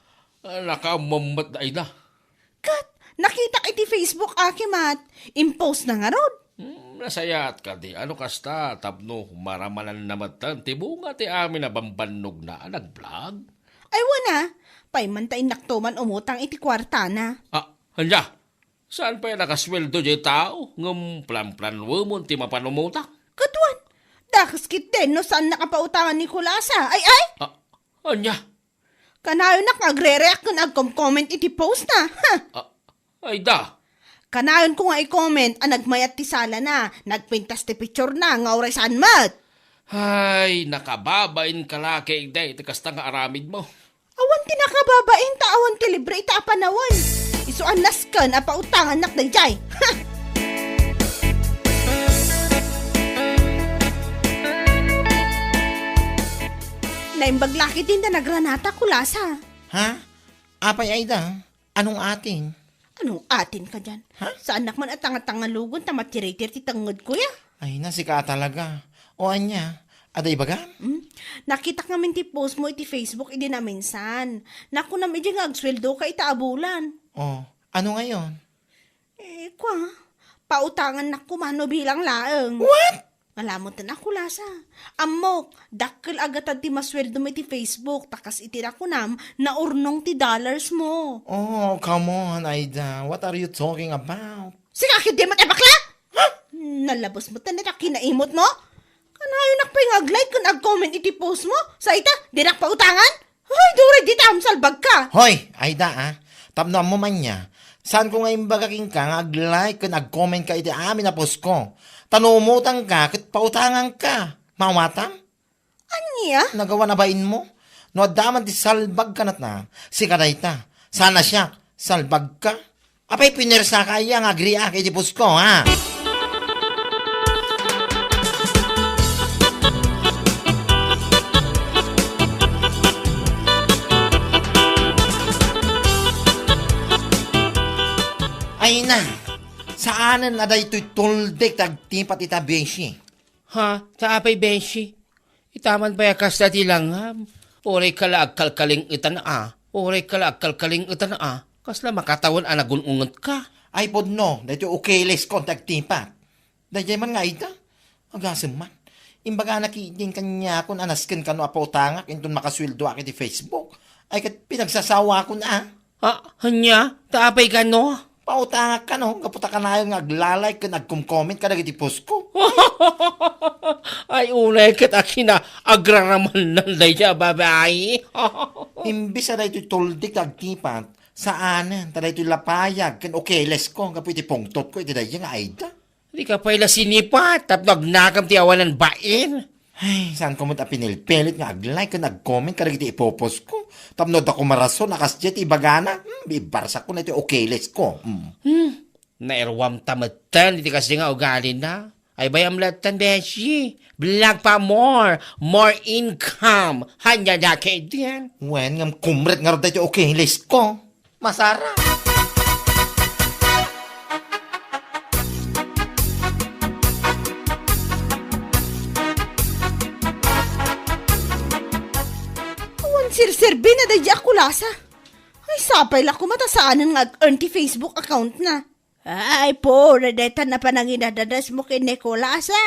Nakaammuam met dayta. Ket nakitak iti Facebook a kimat, impost na ngarud. Hmm, nasayaat kadi, ano kasta, tapno maramananna metten ti bunga ti amin a bambannogna a nag-vlog? Ay, wen a, pay man ta innakto man umutang iti kuartana. Ah, ania? Saan pay a nakasueldo diay tao, ngem planplanuemon ti mapan umutang? Ket wen, dakes ketdin no saannak a pautangan ni Kulasa. Ay, ay! Ah, ania? Kanayonak nga agre-react ken agkom-comment iti post na. Ha? Ah, ay da. Kanayonko nga i-comment a nagmayat ti salana, nagpintas ti picture na, nga uray saan met. Ay, nakababain ka la ketdi iti kasta nga aramidmo. Awan ti nakababain ta awan ti libre ita a panawen. Isu a nasken a pautangannak daydiay. Ha! Naimbag la ketdin ta nagranata, Kulasa. Ha? Apay, Aida? Anong atin? Anong atin kadian? Ha? Saannak man a tangatangalugon ta matiritir ti tengngedko, ya? Ay, na, sika talaga. O ania, adda ibagam? Hmm? Nakitak ngamin ti post mo iti Facebook idi naminsan. Nakunam idi nga agsueldoka ita a bulan. Oh, ano ngayon? Eh, kwa, pautangannak koma no bilang laeng. What? Nga lamutan a, Kulasa. Ammok, dakkel a gatad ti masueldom iti Facebook, ta kas iti nakunam, naurnong ti dollars mo. Oh, come on, Aida. What are you talking about? Sika ketdi met a bakla? Huh? Nalabes met ta kinaimot mo? Kanayonak pay nga ag-like ken ag-comment iti post mo? Sa ita, dinak pautangan? Hoy, Doray, dita, salbagka! Hoy, Aida, ah. Tapno ammom ania, saanko nga imbaga kenka nga ag-like ken ag-comment ka iti amin a post ko. Ta no umutang ka ket pautangan ka. Maawatam? Ania? Nagawan a bain mo? No adda man ti salbagka natna, sika dayta. Sana siak, salbagka. Apay, pinersa ka aya nga agriak iti post ko, ha? Ay na, saanen a daytoy tuldek ti agtipat ita, beshi. Ha? Ta apay, beshi? Itaman pay a kasta ti langam. Uray ka la agkalkaling-etan a. Uray ka la agkalkaling-etan a. Kasla makatawen a nagun-unget ka. Ay, pudno, daytoy ukeles ko ti agtipat. Daydiay man nga ita. Agasem man. Imbagana ketdin kaniakon a nasken kano a pautangak inton makasueldoak iti Facebook. Ay, ket pinagsasawakon a. Ah, ania? Ta apay kano? Pautangak kano, gapu ta kanayon nga aglalay ken agkomkomment kadagiti post ko. Ay, unay ket a kinaagraramannan dayta a babai. Imbes a daytoy tuldek ti agtipat, Saanen, ta daytoy la payag ken okeles ko gapu iti pungtot ko iti daydi nga Aida. Di ka pay la sinipat tapno agnakam ti awanan bain. Ay, saan ko met a pinilpilit nga ag-like ken ag-comment kadagiti ipopost ko. Tapno adda ko marason a kasdiay ti ibagana. Hmm, bibarsak ko na iti okeles ko. Hmm. Hmm. Nairuam ta metten iti kasdi nga ugalina. Ay, bayam latten, beshi. Vlog pa more. More income. Hanya da kay diyan. Wen, ngem kumret ngarud daytoy okeles ko. Masara. Awan serserbi na daydi a kulasa. Ay, sapay la koma ta saanen nga ag-earn ti Facebook account na. Ay, puro dayta na pananginadadasmo ken Nicolas, a.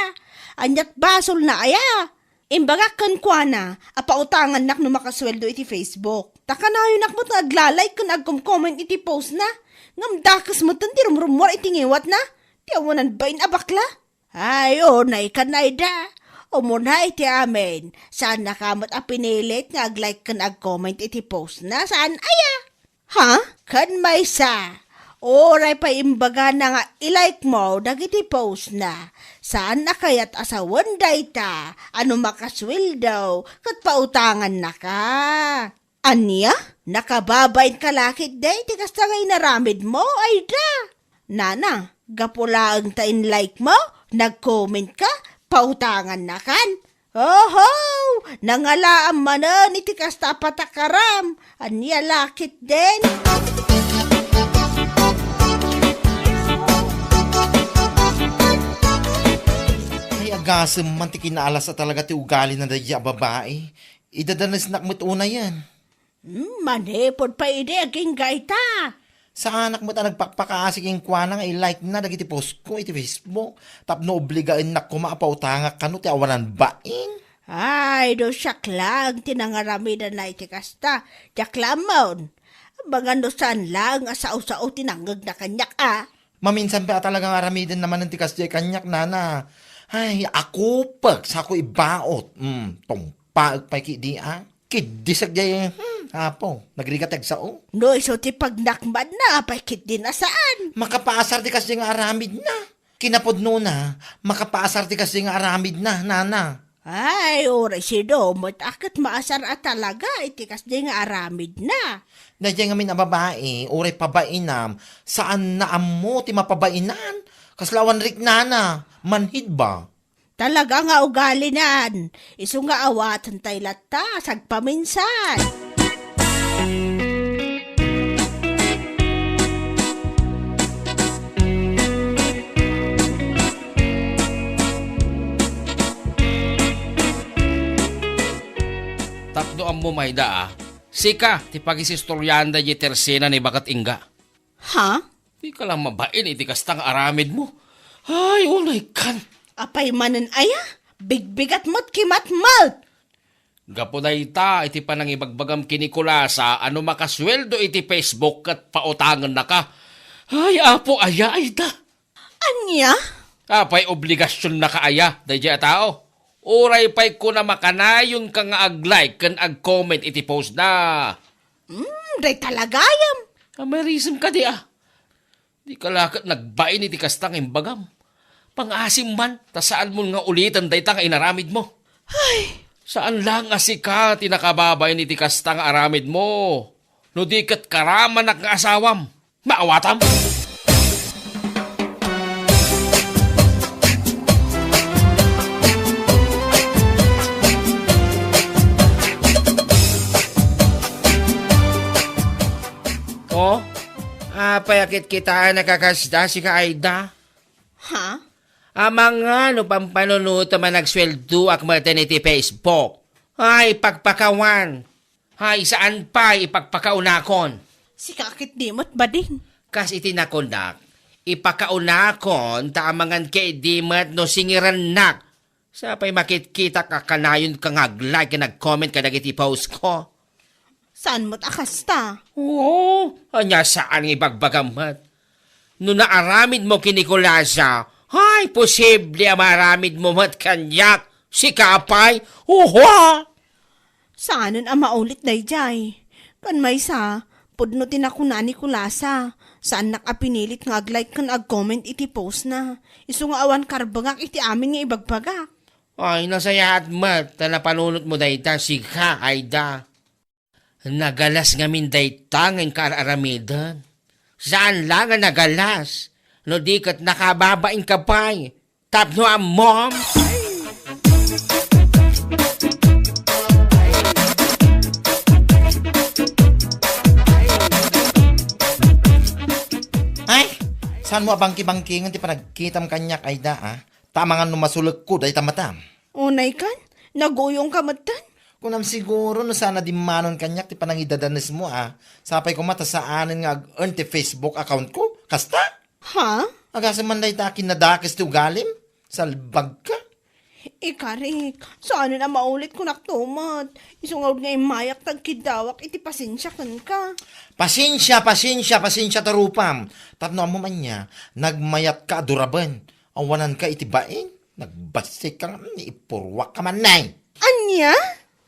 Aniat basolna aya? Imbagak kenkuana a pautangannak no makasueldo iti Facebook. Ta kanayonak met nga agla-like ken agkom-comment iti postna. Ngem dakes metten ti rumrummuar iti ngiwatna. Ti awanan bain a bakla. Ay, unay kan Aida. Umuna iti amin. Saannaka met a pinilit nga ag-like ken ag-comment iti postna. Saan aya? Ha? Ken maysa, uray pay imbagana nga i-like mo dagiti postna, saan a kayat a sawen dayta a no makasueldo ket pautangannaka. Ania? Nakababain ka la ketdi ti kasta nga inaramid mo, Aida? Nana, gapu laeng ta in-like mo, nag-comment ka, pautangannakan. Oho! Nangalaam manen iti kasta a patakaram. Ania la ketdin? Ay, agasem man ti kinaalas a talaga ti ugalina daydi a babai. Idadanesnak met unayen. Hmm, manipud pay idi agingga ita. Saanak met a nagpakpakaasi kenkuana nga i-like na dagiti post ko iti Facebook tapno obligaennak koma a pautangak kano ti awanan bain. Ay, no siak laeng ti nangaramidanna iti kasta, diak la ammo. Amangan no saan laeng a sao-sao ti nangngegna kaniak a. Maminsan pay a talaga nga aramidenna manen ti kasdiay kaniak, nana. Ay, akupek, sako ibaot. Hmm, tungpaek pay ketdi a. Kiddisek diay, hmm, Apo, nagrigat ti agsao. No isu ti pagnakmanna, apay ketdin a saan? Makapaasar ti kasdiay nga aramidna. Kinapudnona, makapaasar ti kasdiay nga aramidna, nana. Ay, uray sino met a ket maasar a talaga iti kasdiay nga aramidna. Daydiay ngamin a babai, uray pabainam, saanna ammo ti mapabainan. Kasla awan riknana, manhid ba? Talaga nga ugalinan. Isu nga awaten tay latta, sagpaminsan. Tapno ammom, Aida, a, sika ti pagisistoriaan daydiay tersena ni baket ingga. Ha? Dika la mabain iti kasta nga aramidmo. Ay, unay kan. Apay manen aya? Bigbigat met kimatmat. Gapu dayta iti panangibagbagam ken Nicolas a no makasueldo iti Facebook ket pautangennaka. Ay, Apo, aya, Aida. Ania? Apay obligasionnaka aya daydiay a tao? Uray pay kunam a kanayonka nga ag-like ken ag-comment iti postna. Hmm, dayta la gayam. Amay reason kadi a. Dika la ket nagbain iti kasta nga imbagam. Pangaasim man, ta saanmon nga uliten dayta nga inaramidmo. Ay! Saan laeng a sika ti nakababain iti kasta nga aramidmo. No di ket karamanak nga asawam. Maawatam! Oh, apay a kitkitaen a kakasta sika, Aida? Ha? Amangan no pampanunotem a nagsueldoak metten iti Facebook. Ay, pagpakawan. Hay, saan pay ipagpakaunakon? Sika ketdi met, bading. Kas iti nakunak, ipakaunakon ta amangan ketdi met no singirennak. Sa pay makitkitak a kanayonka nga ag-like ken ag-comment kadagiti post ko. Saan met a kasta? Oo, ania saan nga ibagbagam met? No naaramidmo ken Nicolasa, hay, posible a maaramidmo met kaniak. Sika pay? Uha! Saanen a maulit daydiay. Ken maysa, Pudno ti nakuna ni Kulasa. Saannak a pinilit nga ag-like ken ag-comment iti post na. Isu nga awan karbengak iti amin nga ibagbagak. Ay, nasayaat met ta napanunot mo dayta, sika, Aida. Nagalas ngamin dayta nga inka ar-aramiden. Saan la nga nagalas, no di ket nakababain ka pay tapno ammom? Ay, saan mo a bangki-bangkingen ti panagkitam kaniak, Aida, a? Ta amangan no masulekko dayta matam. Unay kan, naguyong ka metten? Kunam siguro no saan a dimmanon kaniak ti panangidadanesmo a. Sapay koma ta saanen nga ag-earn ti Facebook account ko. Kasta? Ha? Agasem man dayta a kinnadakes ti ugalim? Salbag ka. Ikarik, saanen a maulit kunak tumet. Isu nga udna immayak ta agkiddawak iti pasensia kenka. Pasensia, pasensia, pasensia ta rupam. Tapno ammom ania, nagmayat ka a duraben. Awanan ka iti bain? Nagbassit ka nga, mm, ipurruak ka man, nay. Ania?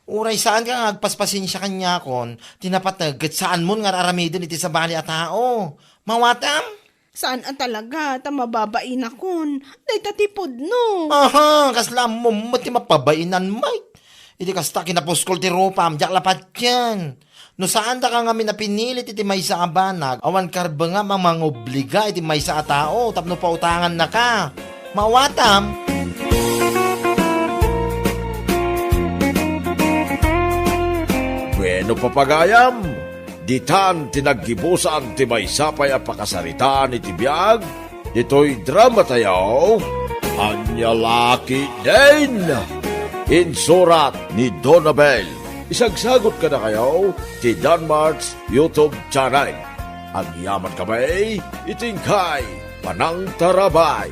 Uray saan ka nga agpaspasensia kaniakon, ti napateg ket saanmon nga ar-aramiden iti sabali a tao. Mawatam? Saan a talaga, ta mababainakon. Dayta ti pudno. Aha, kasla ammom met ti mapabainanmi. Iti kasta, kinapuskol ti rupam, diak la patien. No saan daka ngamin a pinilit iti maysa a banag, awan karbengam a mangobliga iti maysa a tao tapno pautangannaka. Mawatam? Bueno, papagayam, ditan ti naggibusan ti maysa pay a pakasaritaan iti biag, ditoy dramatayo, Ania La Ketdin! Insurat ni Donabel. Isagsagut kadakayo ti Danmart's YouTube channel. Agyaman kami iti inkay panangtarabay.